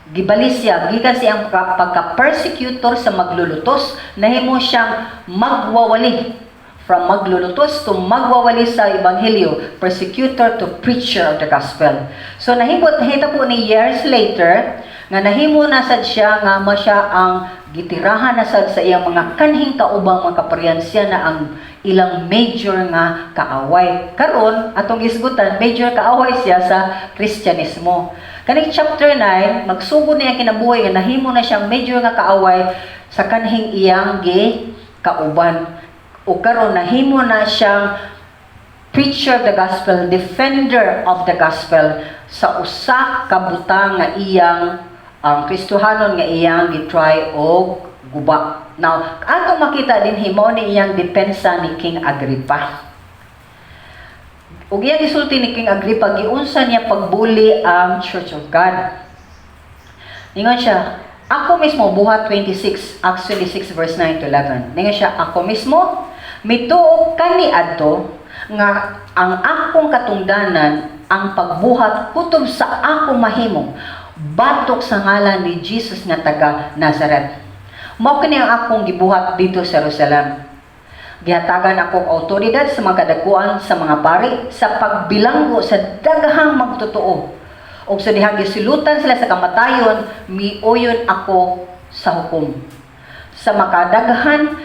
gibali siya gikan siyang pagka-persecutor sa maglulutos, nahimo siyang magwawali, from maglulutos to magwawali sa ebanghelyo, persecutor to preacher of the gospel. So nahimo nahita po ni years later nga nahimo na sad siya nga ma siya ang gitirahan na sad sa iyang mga kanhing kaubang mga kaparian, siya na ang ilang major nga kaaway. Karon atong gisgutan, major kaaway siya sa Kristyanismo. Kaning chapter 9, magsugod niya kinabuhi nga nahimo na siyang major nga kaaway sa kanhing iyang gi kauban. O karon nahimo na siyang preacher of the gospel, defender of the gospel sa usa ka butang nga iyang ang Kristohanon nga iyang gitry og guba. Now, atong makita din mao ni iyang depensa ni King Agrippa. Ug iyang gisulti ni King Agrippa giunsa niya pagbuli ang Church of God. Ningon siya, "Ako mismo," Buhat 26, Acts 26 verse 9 to 11. Ningon siya, "Ako mismo, mituo kaniadto nga ang akong katungdanan ang pagbuhat kutob sa akong mahimo batok sa ngalan ni Jesus nga taga Nazaret. Mao kini ang akong gibuhat dito sa Jerusalem. Gihatagan ako og awtoridad sa mga kadakuan sa mga pari sa pagbilanggo sa daghang magtotoo. Og sa dihang gisilutan sila sa kamatayon, miuyon ako sa hukom. Sa makadaghan,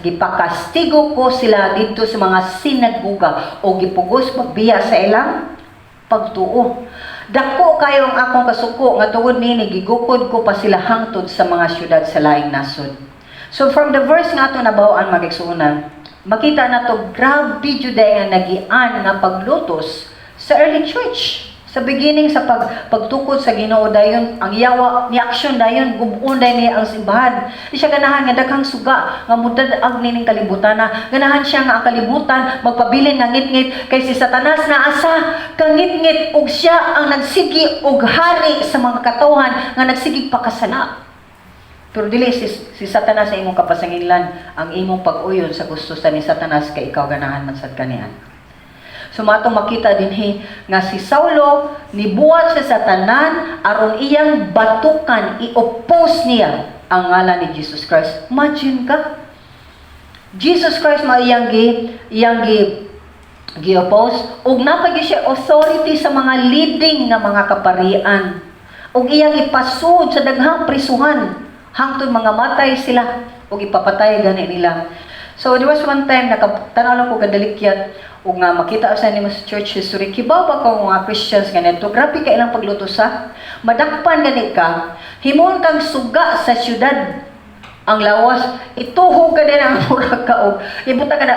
gipakastigo ko sila didto sa mga sinaguga o gipugos pagbiya sa ilang pagtuo. Dako kayo ang akong kasuko nga tungod nini gigukod ko pa sila hangtod sa mga syudad sa laing nasod." So from the verse nga ato nabawaan, mga igsuonan, makita nato grabe jud nga nagian nga paglutos sa early church, sa Sa beginning sa pagtukod sa Ginoo, dayon ang yawa ni aksyon dayon, gub-on dayon niya ang simbahan. Di siya ganahan nga daghang suga nga mudad-ag nining kalibutan na. Ganahan siya nga ang kalibutan magpabilin nga ngitngit kay si Satanas naa sa kangitngit ug siya ang nagsigi og hari sa mga katawhan nga nagsigig pakasala. Pero dili si Satanas sa imong kapasanginlan ang imong pag-uyon sa gusto sa ni Satanas kay ikaw ganahan man sad kanian. So matong makita dinhi nga si Saulo nibuhat siya sa tanan aron iyang batukan, i-oppose niya ang ngalan ni Jesus Christ. Imagine ka. Jesus Christ ma iyang gi-oppose ug naa pa gyud siya authority sa mga leading nga mga kaparian. Ug iyang ipasud sa daghang prisuhan hangtod mga matay sila ug ipapatay gani nila. So there was one time nakatanaw lang ko gadalikyat ug nga makita sa nimo sa church history, kibaw ba ko mga Christians ganito, grabe ka ilang pagluto sa madakpan gani ka, himuon kang suga sa syudad, ang lawas ituhog ka din ang murag ka og ibuta ka na,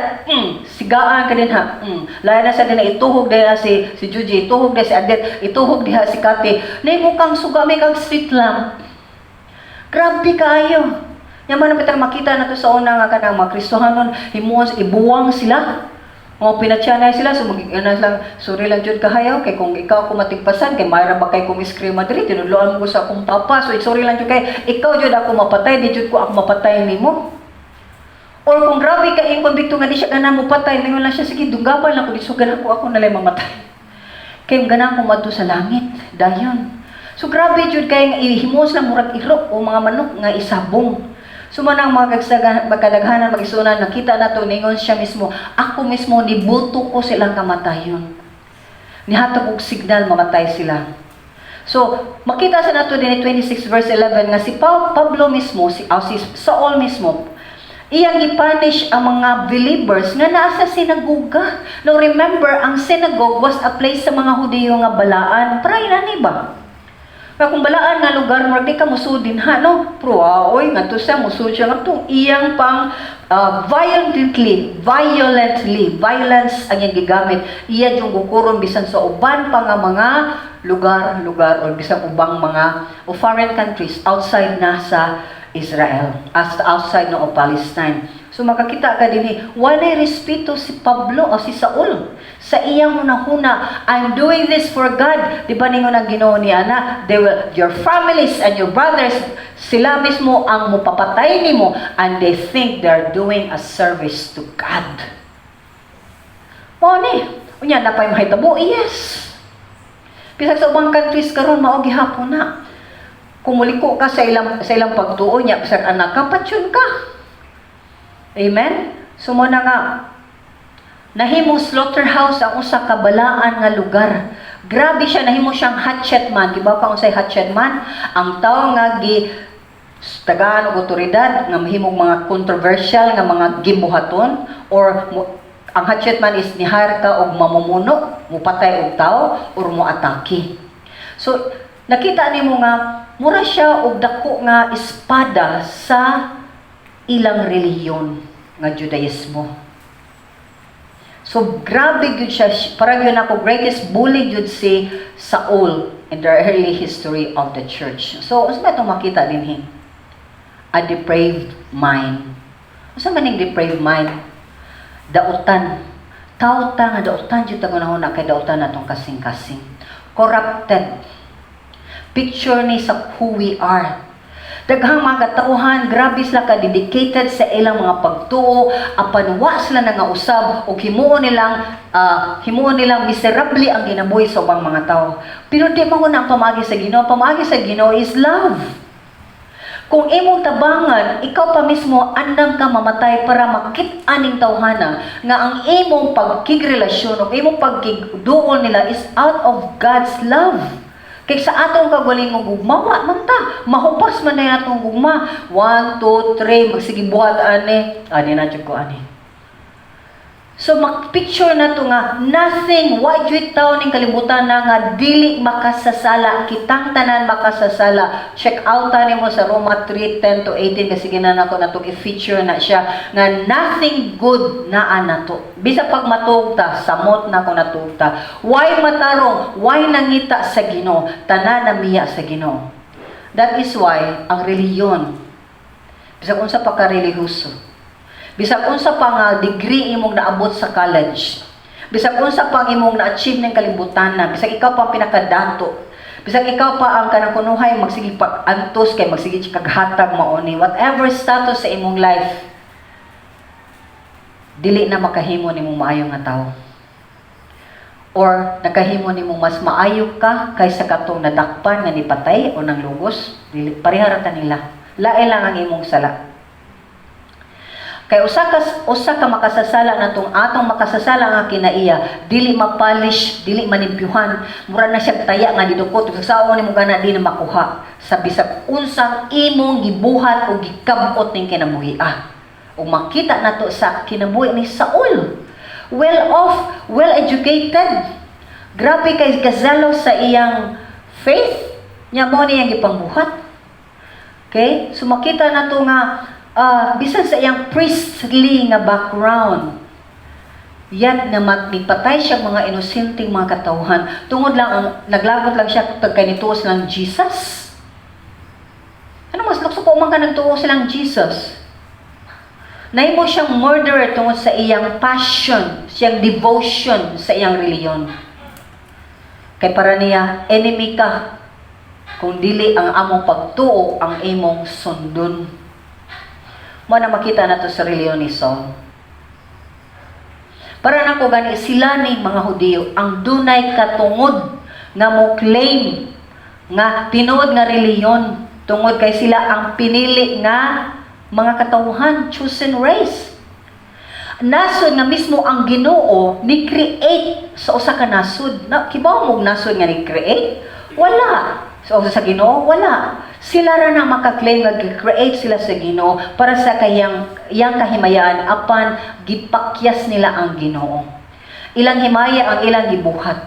sigaan ka din ha, lain na sa din na ituhog din na si Juji, ituhog din si Adet, ituhog diha si Kati, nahimo kang suga, may kang street lamp. Grabe kaayo. Yaman na bitang makita na to sa una nga kanang mga Kristohanon, himuon ibuwang sila. Mga pinatyanay sila, so mag ano lang, "Sorry lang jud kahayaw, kay kung ikaw ako matigpasan, kay mayra ba kay kong eskrima diri, tinudloan mo ko sa akong papa, so sorry lang jud kay, ikaw jud ako mapatay, di jud ko ako mapatay nimo." Or kung grabe ka yung konbikto nga di siya gana mo patay, mingon lang siya, "Sige, dunggaban lang ko, di so gana ko ako nalay mamatay. Kay gana ko madto sa langit, dayon." So grabe jud kay nga ihimos lang murag iro o mga manok nga isabong. So man ang mga magkadaghanan magisunan, nakita na to, ningon siya mismo, "Ako mismo nibuto ko silang kamatayon. Nihatag og signal mamatay sila." So, makita sa nato din 26 verse 11 nga si Pablo mismo, si Saul mismo, iyang gipunish ang mga believers nga nasa sinagoga. Now remember, ang synagogue was a place sa mga Hudiyo nga balaan. Para inani ba? Kaya kung balaan nga lugar mo, di ka musudin ha, no? Pero oy, nga to siya, musud siya nga to, iyang pang violently, violently, violence ang iyang gigamit. Iya yung gukuron bisan sa uban pa nga mga lugar, lugar, or bisan ubang mga o foreign countries outside na sa Israel, as outside na o Palestine. So makakita ka din eh, walay respeto si Pablo o si Saul sa iyang hunahuna, "I'm doing this for God." Di ba ningon ang Ginoo niya na, they will, your families and your brothers, sila mismo ang mupapatay nimo and they think they're doing a service to God. Mao ni, unya napay mahitabo, yes. Bisag sa ubang countries karon mao gihapon na. Kung muliko ka sa ilang pagtuo niya, bisag anak ka, patyon ka. Amen? So mo na nga, nahimong slaughterhouse ang usa ka balaan nga lugar. Grabe siya, nahimo siyang hatchet man. Di ba pa unsay hatchet man? Ang tao nga gi tagaan og otoridad nga mahimong mga controversial nga mga gibuhaton or ang hatchet man is ni-hire ka og mamumuno, mupatay og tao or moatake. So nakita nimo nga mura siya og dako nga espada sa ilang relihiyon nga Judaismo. So grabe gyud siya, para gyud ako greatest bully gyud si Saul in the early history of the church. So unsa ba itong makita dinhi? A depraved mind. Unsa man ning depraved mind? Dautan. Tao ta nga dautan jud ta gunahon kay dautan natong kasing-kasing. Corrupted. Picture ni sa who we are. Daghang mga katauhan, grabe sila ka-dedicated sa ilang mga pagtuo, apan wa sila nangausab ug himuon nilang miserably ang ginabuhi sa ubang mga tao. Pero di man na ang pamaagi sa Ginoo. Pamaagi sa Ginoo is love. Kung imong tabangan, ikaw pa mismo andam ka mamatay para makit-an ning tawhana nga ang imong pagkigrelasyon o imong pagkigduol nila is out of God's love. Kay sa atong kaugalingong gugma, wa man ta. Mahupas man na atong gugma. One, two, three, magsige buhat ani. Ani na jud ko ani. So mag-picture na to nga nothing, wa gyud tawo ning kalibutan na nga dili makasasala. Kitang tanan makasasala. Check out nimo sa Roma 3:10 to 18 kasi ginan ako natong i-feature na siya nga nothing good naa nato. Bisa pag matuog ta, samot na ko natuog ta. Why matarong, why nangita sa Ginoo, tanan namiya sa Ginoo. That is why ang relihiyon, bisag unsa pa ka relihiyoso, bisag unsa pa nga degree imong naabot sa college, bisag unsa pa ang imong na-achieve ng kalibutan na, bisag ikaw pa ang pinakadato, bisag ikaw pa ang kanang kunuhay magsige pag-antos kay magsige kag hatag mauni, whatever status sa imong life, dili na makahimo nimong maayo nga tawo. Or nakahimo nimong mas maayo ka kaysa katong nadakpan nga nipatay o nang lugos, dili pareha ra ta nila. Lain lang ang imong sala. Kay usa ka makasasala natong atong makasasala nga kinaiya, dili mapolish, dili malimpyuhan, mura na siya taya nga didukot, saon nimo gana di na makuha sa bisag unsang imong gibuhat o gikabot ning kinabuhi. Ah. Ug makita nato sa kinabuhi ni Saul. Well off, well educated. Grabe kay kazelo sa iyang faith. Nya mo niyang gipangbuhat. Okay? So makita nato nga bisan sa iyang priestly nga background, yet na nipatay siya mga inosenteng mga katawhan tungod lang ang naglagot lang siya pag kay nituo silang Jesus. Ano mas lukso man ka nagtuo silang Jesus? Nahimo siyang murderer tungod sa iyang passion, siyang devotion sa iyang reliyon. Kay para niya, enemy ka kung dili ang among pagtuo ang imong sundon. Mo na makita nato sa reliyon ni Saul. Para nako gani, sila ni mga Hudiyo ang dunay katungod nga mo claim nga tinuod nga reliyon tungod kay sila ang pinili nga mga katawhan, chosen race. Nasod nga mismo ang Ginoo ni create sa usa ka nasod. Na kibaw mo og nasod nga ni create? Wala. So sa Ginoo wala. Sila ra na maka-claim nga gi-create sila sa Ginoo para sa kayang iyang kahimayaan, apan gipakyas nila ang Ginoo. Ilang himaya ang ilang gibuhat.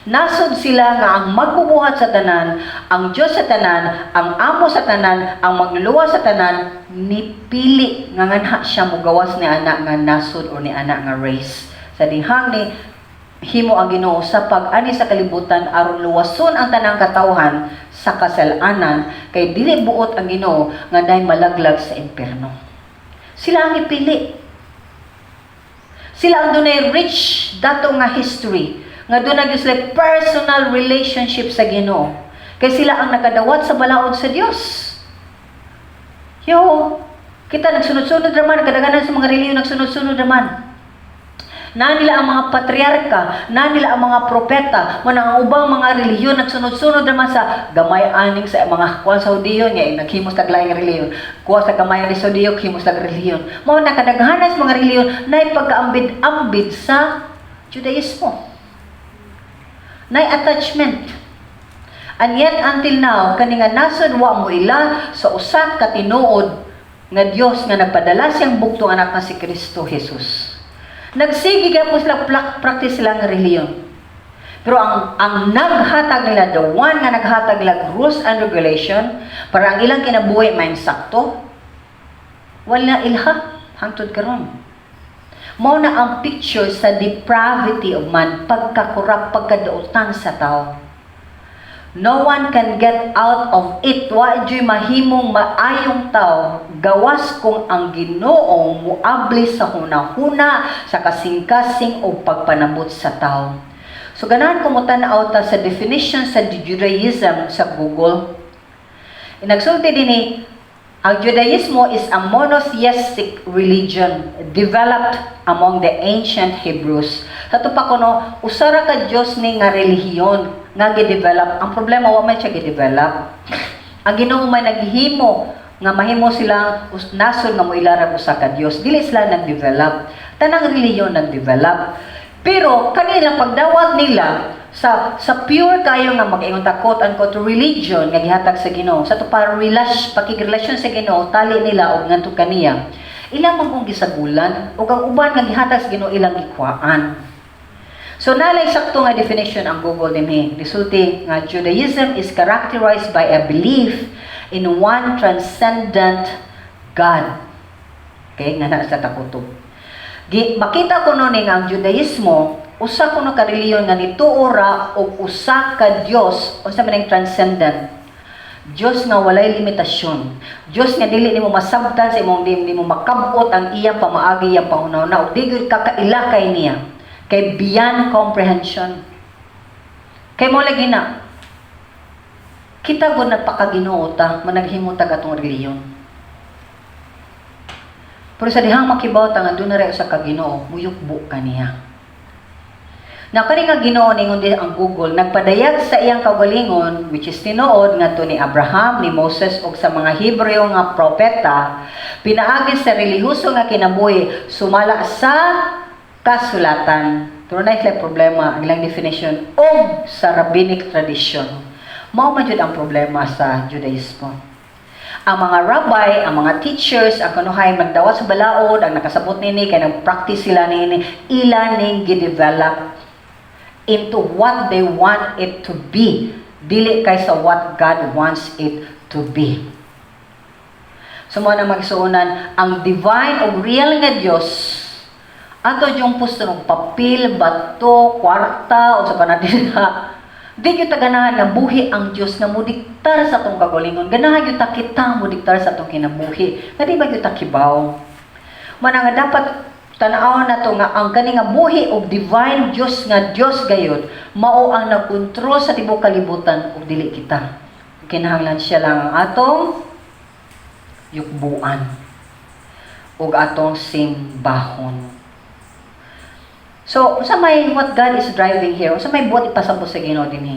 Nasod sila nga ang magbubuhat sa tanan, ang Diyos sa tanan, ang amo sa tanan, ang magluluwas sa tanan, nipili nga nganha siya mugawas ni ana nga nasod o ni ana nga race. Sa dihang ni himo ang Ginoo sa pag-ani sa kalibutan aron luwason ang tanang katawhan sa kasalanan, kay dili buot ang Ginoo nga day malaglag sa impierno. Sila ang ipili. Sila ang dunay rich dato nga history nga dunay gyud sila personal relationship sa Ginoo. Kay sila ang nakadawat sa balaod sa Dios. Yo, kita nagsunod-sunod raman, kadaghanan sa mga relihiyon nagsunod-sunod raman. Na nila ang mga patriarka, na nila ang mga propeta, man ang ubang mga relihiyon nagsunod-sunod naman sa gamay aning sa mga kuan sa Hudiyo nga naghimos tag laing relihiyon. Kuha sa gamay ani sa Hudiyo, himos tag relihiyon. Mao na kadaghanan sa mga relihiyon nay pagkaambid-ambid sa Judaismo. Nay attachment. And yet until now, kani nga nasod wa mo ila sa usa ka tinuod nga Dios nga nagpadala siyang bugtong anak nga si Kristo Jesus. Nagsige gyapon sila practice sila nga relihiyon. Pero ang naghatag nila, the one nga naghatag nila rules and regulation para ang ilang kinabuhi may sakto, wala ilha hangtod karon. Mao na ang picture sa depravity of man, pagkakurap, pagkadautan sa tao. No one can get out of it. Wa juy mahimong maayong tao gawas kung ang Ginoo muabli sa hunahuna, sa kasing-kasing o pagpanabot sa tao. So ganahan ko mo tan-aw ta sa definition sa Judaism sa Google. Nagsulti dinhi, ang Judaismo is a monotheistic religion developed among the ancient Hebrews. Sa ato pa kuno, usa ra ka Dios ni nga relihiyon nga gi-develop. Ang problema, wa man siya gi-develop. Ang Ginoo may naghimo nga mahimo silang nasod nga moila ra usa ka Dios. Dili sila nag-develop. Tanang relihiyon nag-develop. Pero kanila pagdawat nila sa pure kayo nga mag-ingon ta, quote unquote, religion nga gihatag sa Ginoo sa to para relasyon, pakigrelasyon sa Ginoo, tali nila og ngadto kaniya. Ilang man kung gisagulan ug ang uban nga gihatag sa Ginoo, ilang gikuhaan. So nalay sakto nga definition ang Google dinhi. Gisulti nga Judaism is characterized by a belief in one transcendent God. Okay, nga naa sa takutob. Makita ko no ni nga ang Judaismo usa kuno ka relihiyon nga nituo ra og usa ka Dios. Unsa man ang transcendent? Dios nga walay limitasyon. Dios nga dili nimo masabtan sa imong, di nimo makabot ang iyang pamaagi, iyang panghuna-huna, ug di gyud ka kaila kay niya. Kay beyond comprehension. Kay mo lagi na kita gud nagpakaginoo ta, managhimo ta atong relihiyon. Pero sa dihang makibaw ta nga duna ra usa ka Ginoo, muyukbo ka niya. Na kani nga Ginoo, ningon din ang Google, nagpadayag sa iyang kaugalingon, which is tinuod, ngadto ni Abraham, ni Moses ug sa mga Hebreo nga propeta pinaagi sa relihiyoso nga kinabuhi sumala sa kasulatan. Pero na sila problema ang ilang definition og sa rabbinic tradition. Mao man jud ang problema sa Judaismo. Ang mga rabbi, ang mga teachers, ang kunuhay magdawat sa balaod, ang nakasabot nini kay nag-practice sila nini, ila ning gi-develop into what they want it to be, dili kay sa what God wants it to be. So mo na magsuonan, ang divine o real nga Dios, ato yung pusto ng papel, bato, kwarta, o sa panadila. Di gyud ta ganahan nga buhi ang Dios nga mudiktar sa atong kagalingon. Ganahan gyud ta kita mudiktar sa atong kinabuhi. Nga di ba gyud ta kibaw? Mana nga dapat tan-awon nato nga ang kani nga buhi og divine Dios nga Dios gayud mao ang nagkontrol sa tibuok kalibutan ug dili kita. Kinahanglan siya lang ang atong yukbuan ug atong simbahon. So, unsa may what God is driving here? Unsa may buot ipasabot sa Ginoo dinhi?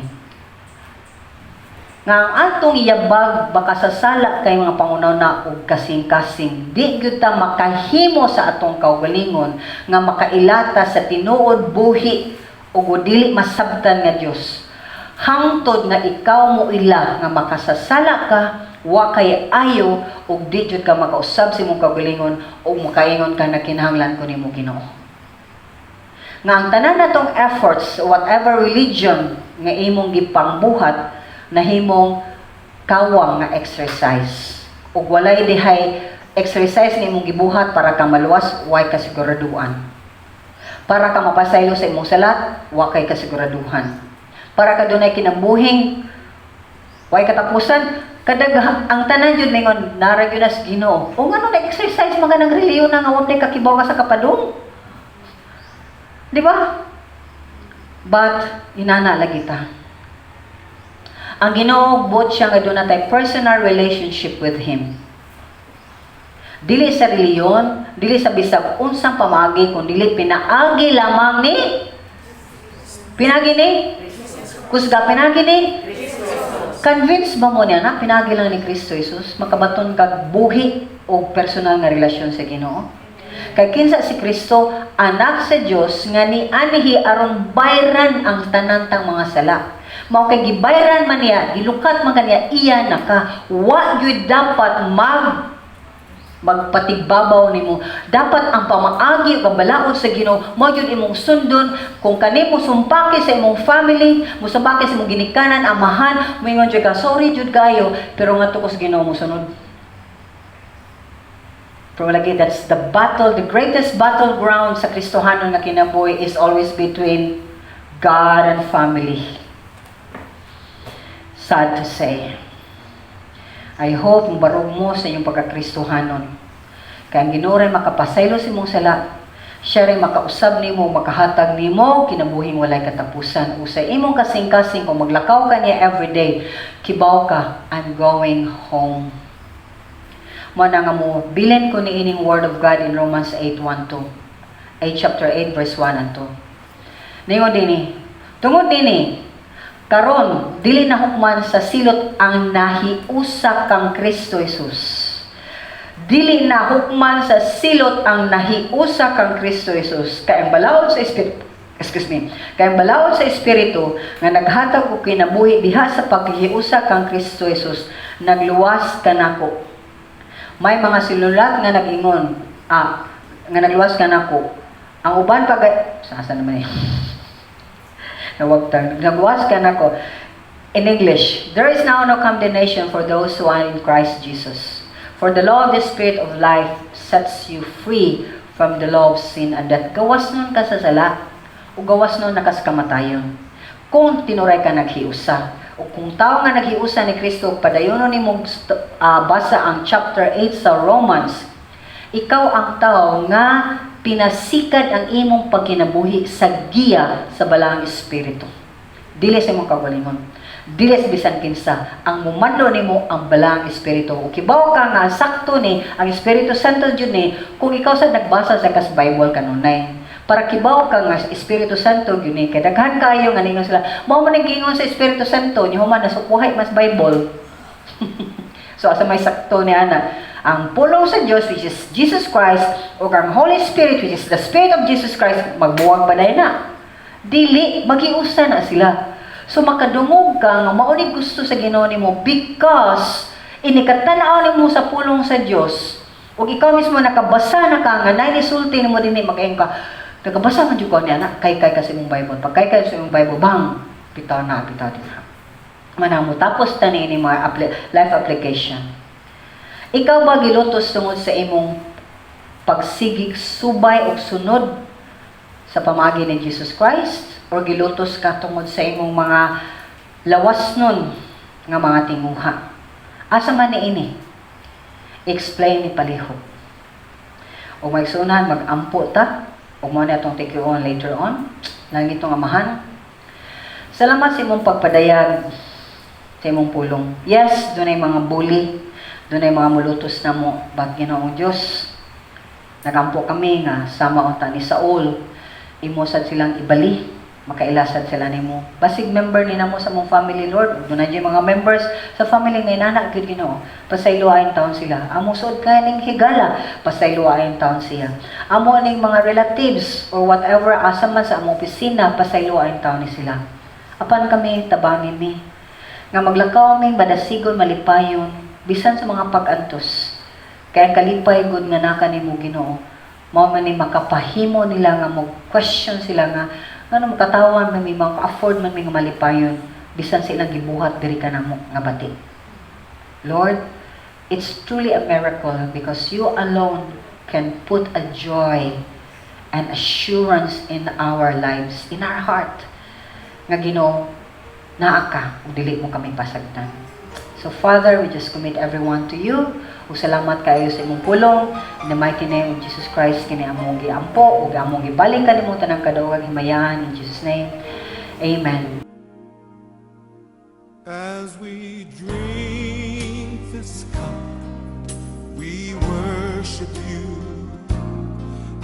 Nga ang atong yabag baka sa sala kay mga panghuna-huna ug kasing-kasing, di gyud ta makahimo sa atong kaugalingon nga makailata sa tinuod buhi ug dili masabtan nga Dios hangtod nga ikaw mo ila nga makasasala ka, wa kay ayo, ug di jud ka makausab sa imong kaugalingon ug makaingon ka na kinahanglan ko nimo, Ginoo. Nga ang tanan natong efforts, whatever religion nga imong gipangbuhat, nahimong kawang nga exercise ug walay dihay exercise nga imong gibuhat para ka maluwas, way kasiguraduhan. Para ka mapasaylo sa imong salat, wa kay kasiguraduhan. Para ka dunay kinabuhing way katapusan, kadag ang tanan jud ningon nara gyud nas Ginoo. O ngano nag-exercise mga nang relihiyon na nga wa kakibaw ka sa kapadung? Di ba? But inana lagi ta. Ang Ginoo buot siya nga duna tay personal relationship with Him. Dili sa reliyon, dili sa bisag unsang pamaagi, kun dili pinaagi lamang ni pinagi ni kusga, pinagi ni. Convince ba mo niya na pinagi lang ni Kristo Jesus makabaton kag buhi o personal nga relasyon sa Ginoo? Kay kinsa si Kristo? Anak sa Dios nga nianhi aron bayran ang tanan tang mga sala. Mao kay gibayran man niya, gilukat man kaniya, iya na ka. Wa gyud dapat magpatigbabaw nimo. Dapat ang pamaagi ug ang balaod sa Ginoo mao gyud imong sundon. Kung kanimo sumpaki sa imong family, musumpaki sa imong ginikanan, amahan, moingon jud ka, "Sorry jud kayo, pero ngadto ko sa Ginoo mosunod." Pero lagi, that's the battle, the greatest battleground sa Kristohanon nga kinabuhi is always between God and family. Sad to say. I hope mabarog mo sa inyong pagkakristohanon. Kaya ang Ginoo rin makapasaylo sa imong sala, siya rin makausab nimo, makahatag nimo kinabuhing walay katapusan. O sa imong kasing-kasing, kung maglakaw ka niya everyday, kibaw ka, "I'm going home." Mo na nga mo, bilin ko ni ining word of God in Romans 8:1-2. 8 chapter 8 verse 1 and 2. Ningon dini, tungod dini, karon dili na hukman sa silot ang nahiusa kang Kristo Jesus. Dili na hukman sa silot ang nahiusa kang Kristo Jesus. Kay ang balaod sa Espiritu, excuse me, kay ang balaod sa Espiritu nga naghatag og kinabuhi diha sa paghiusa kang Kristo Jesus, nagluwas kanako. May mga sinulat nga nag-ingon, Nga nagluwas ka nako. Ang uban pa sa asa naman eh. Nawagtang. Nagluwas ka nako. In English, "There is now no condemnation for those who are in Christ Jesus. For the law of the Spirit of life sets you free from the law of sin and death." Gawas nun ka sa sala o gawas nun na ka sa kamatayon. Kung tinuray ka naghiusa o kung tao nga naghiusa ni Kristo, padayonon nimo basa ang chapter 8 sa Romans, ikaw ang tao nga pinasikad ang imong pagkinabuhi sa giya sa Balaang Espiritu. Dili sa imong kaugalingon. Dili sa bisan kinsa. Ang mumando nimo ang Balaang Espiritu. O kibaw ka nga sakto ni ang Espiritu Santo jud ni kung ikaw sa nagbasa sa kas Bible kanunay. Para kibaw ka nga Espiritu Santo gyud ni, kay daghan kayo nga ningon sila, mao man ang giingon sa Espiritu Santo, nya human nasukuhay mas Bible. So asa may sakto ni ana? Ang pulong sa Dios, which is Jesus Christ, o ang Holy Spirit, which is the Spirit of Jesus Christ, magbuwag ba na? Dili, magiusa na sila. So makadungog ka nga mao ni gusto sa Ginoo nimo because inikatanaw nimo sa pulong sa Dios. Ug ikaw mismo nakabasa na ka nga naay nisulti nimo dinhi, makaingon ka, "Nakabasa man jud ko ni ana." Kay kay kasi imong Bible. Pag kay kay sa imong Bible, bang, bitaw na, bitaw din. Manamo tapos tani ni mga life application. Ikaw ba gilutos tungod sa imong pagsigig subay og sunod sa pamaagi ni Jesus Christ or gilutos ka tungod sa imong mga lawas nun nga mga tinguha? Asa man ni ini? Explain ni palihog. O maigsuonan, mag-ampo ta. O mo na itong take on later on. Langitong Amahan, salamat sa imong pagpadayag sa imong pulong. Yes, dunay mga bully, dunay mga mulutos na mo, but Ginoong Diyos, nagampo kami nga sama unta ni Saul, imo sad silang ibali, makailasad sila nimo. Basig member ni namo sa mong family, Lord, dunay jud mga members sa family nga inana gyud, Ginoo. Pasayloa taon sila. Amo suod kay ning higala, pasayloa taon siya. Amo ning mga relatives or whatever asa man sa among opisina, pasayloa taon ni sila. Apan kami, tabangin mi nga maglakaw mi madasigon, malipayon bisan sa mga pag-antos. Kay ang kalipay gud nga naka nimo, Ginoo, mao man ni makapahimo nila nga mo question sila nga ngano makatawan man mi, maka-afford man mi nga malipayon bisan sa ilang gibuhat diri kanamo nga bati. Lord, it's truly a miracle because you alone can put a joy and assurance in our lives, in our heart. Nga Ginoo, naa ka ug dili mo kami pasagdan. So Father, we just commit everyone to you. Ug salamat kaayo sa imong pulong. In the mighty name of Jesus Christ, kini among giampo ug among gibalik kanimo tanang kadaugan, himayaan, in Jesus' name. Amen. As we drink this cup, we worship you.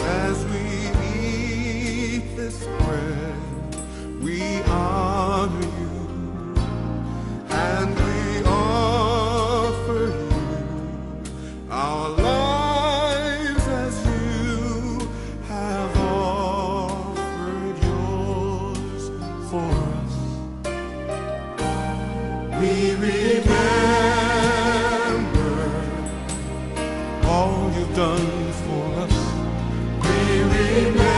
As we eat this bread, we honor you. And we offer you our lives as you have offered yours for us. We remember all you've done for us. We remember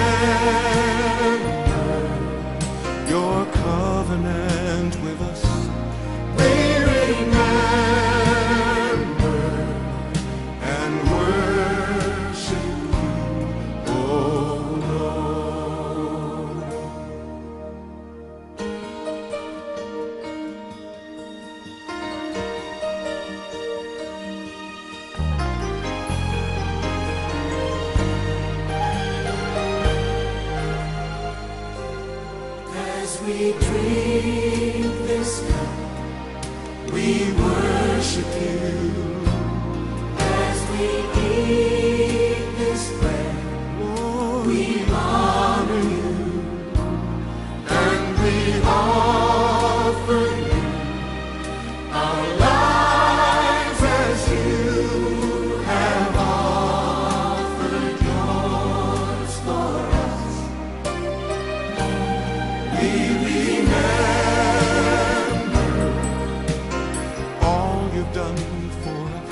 your covenant with us. We remember and worship you, O Lord. As we drink this cup, we worship you. As we eat this bread, Lord, we honor you. And we offer you our lives as you have offered yours for us. We remember all you've done for us.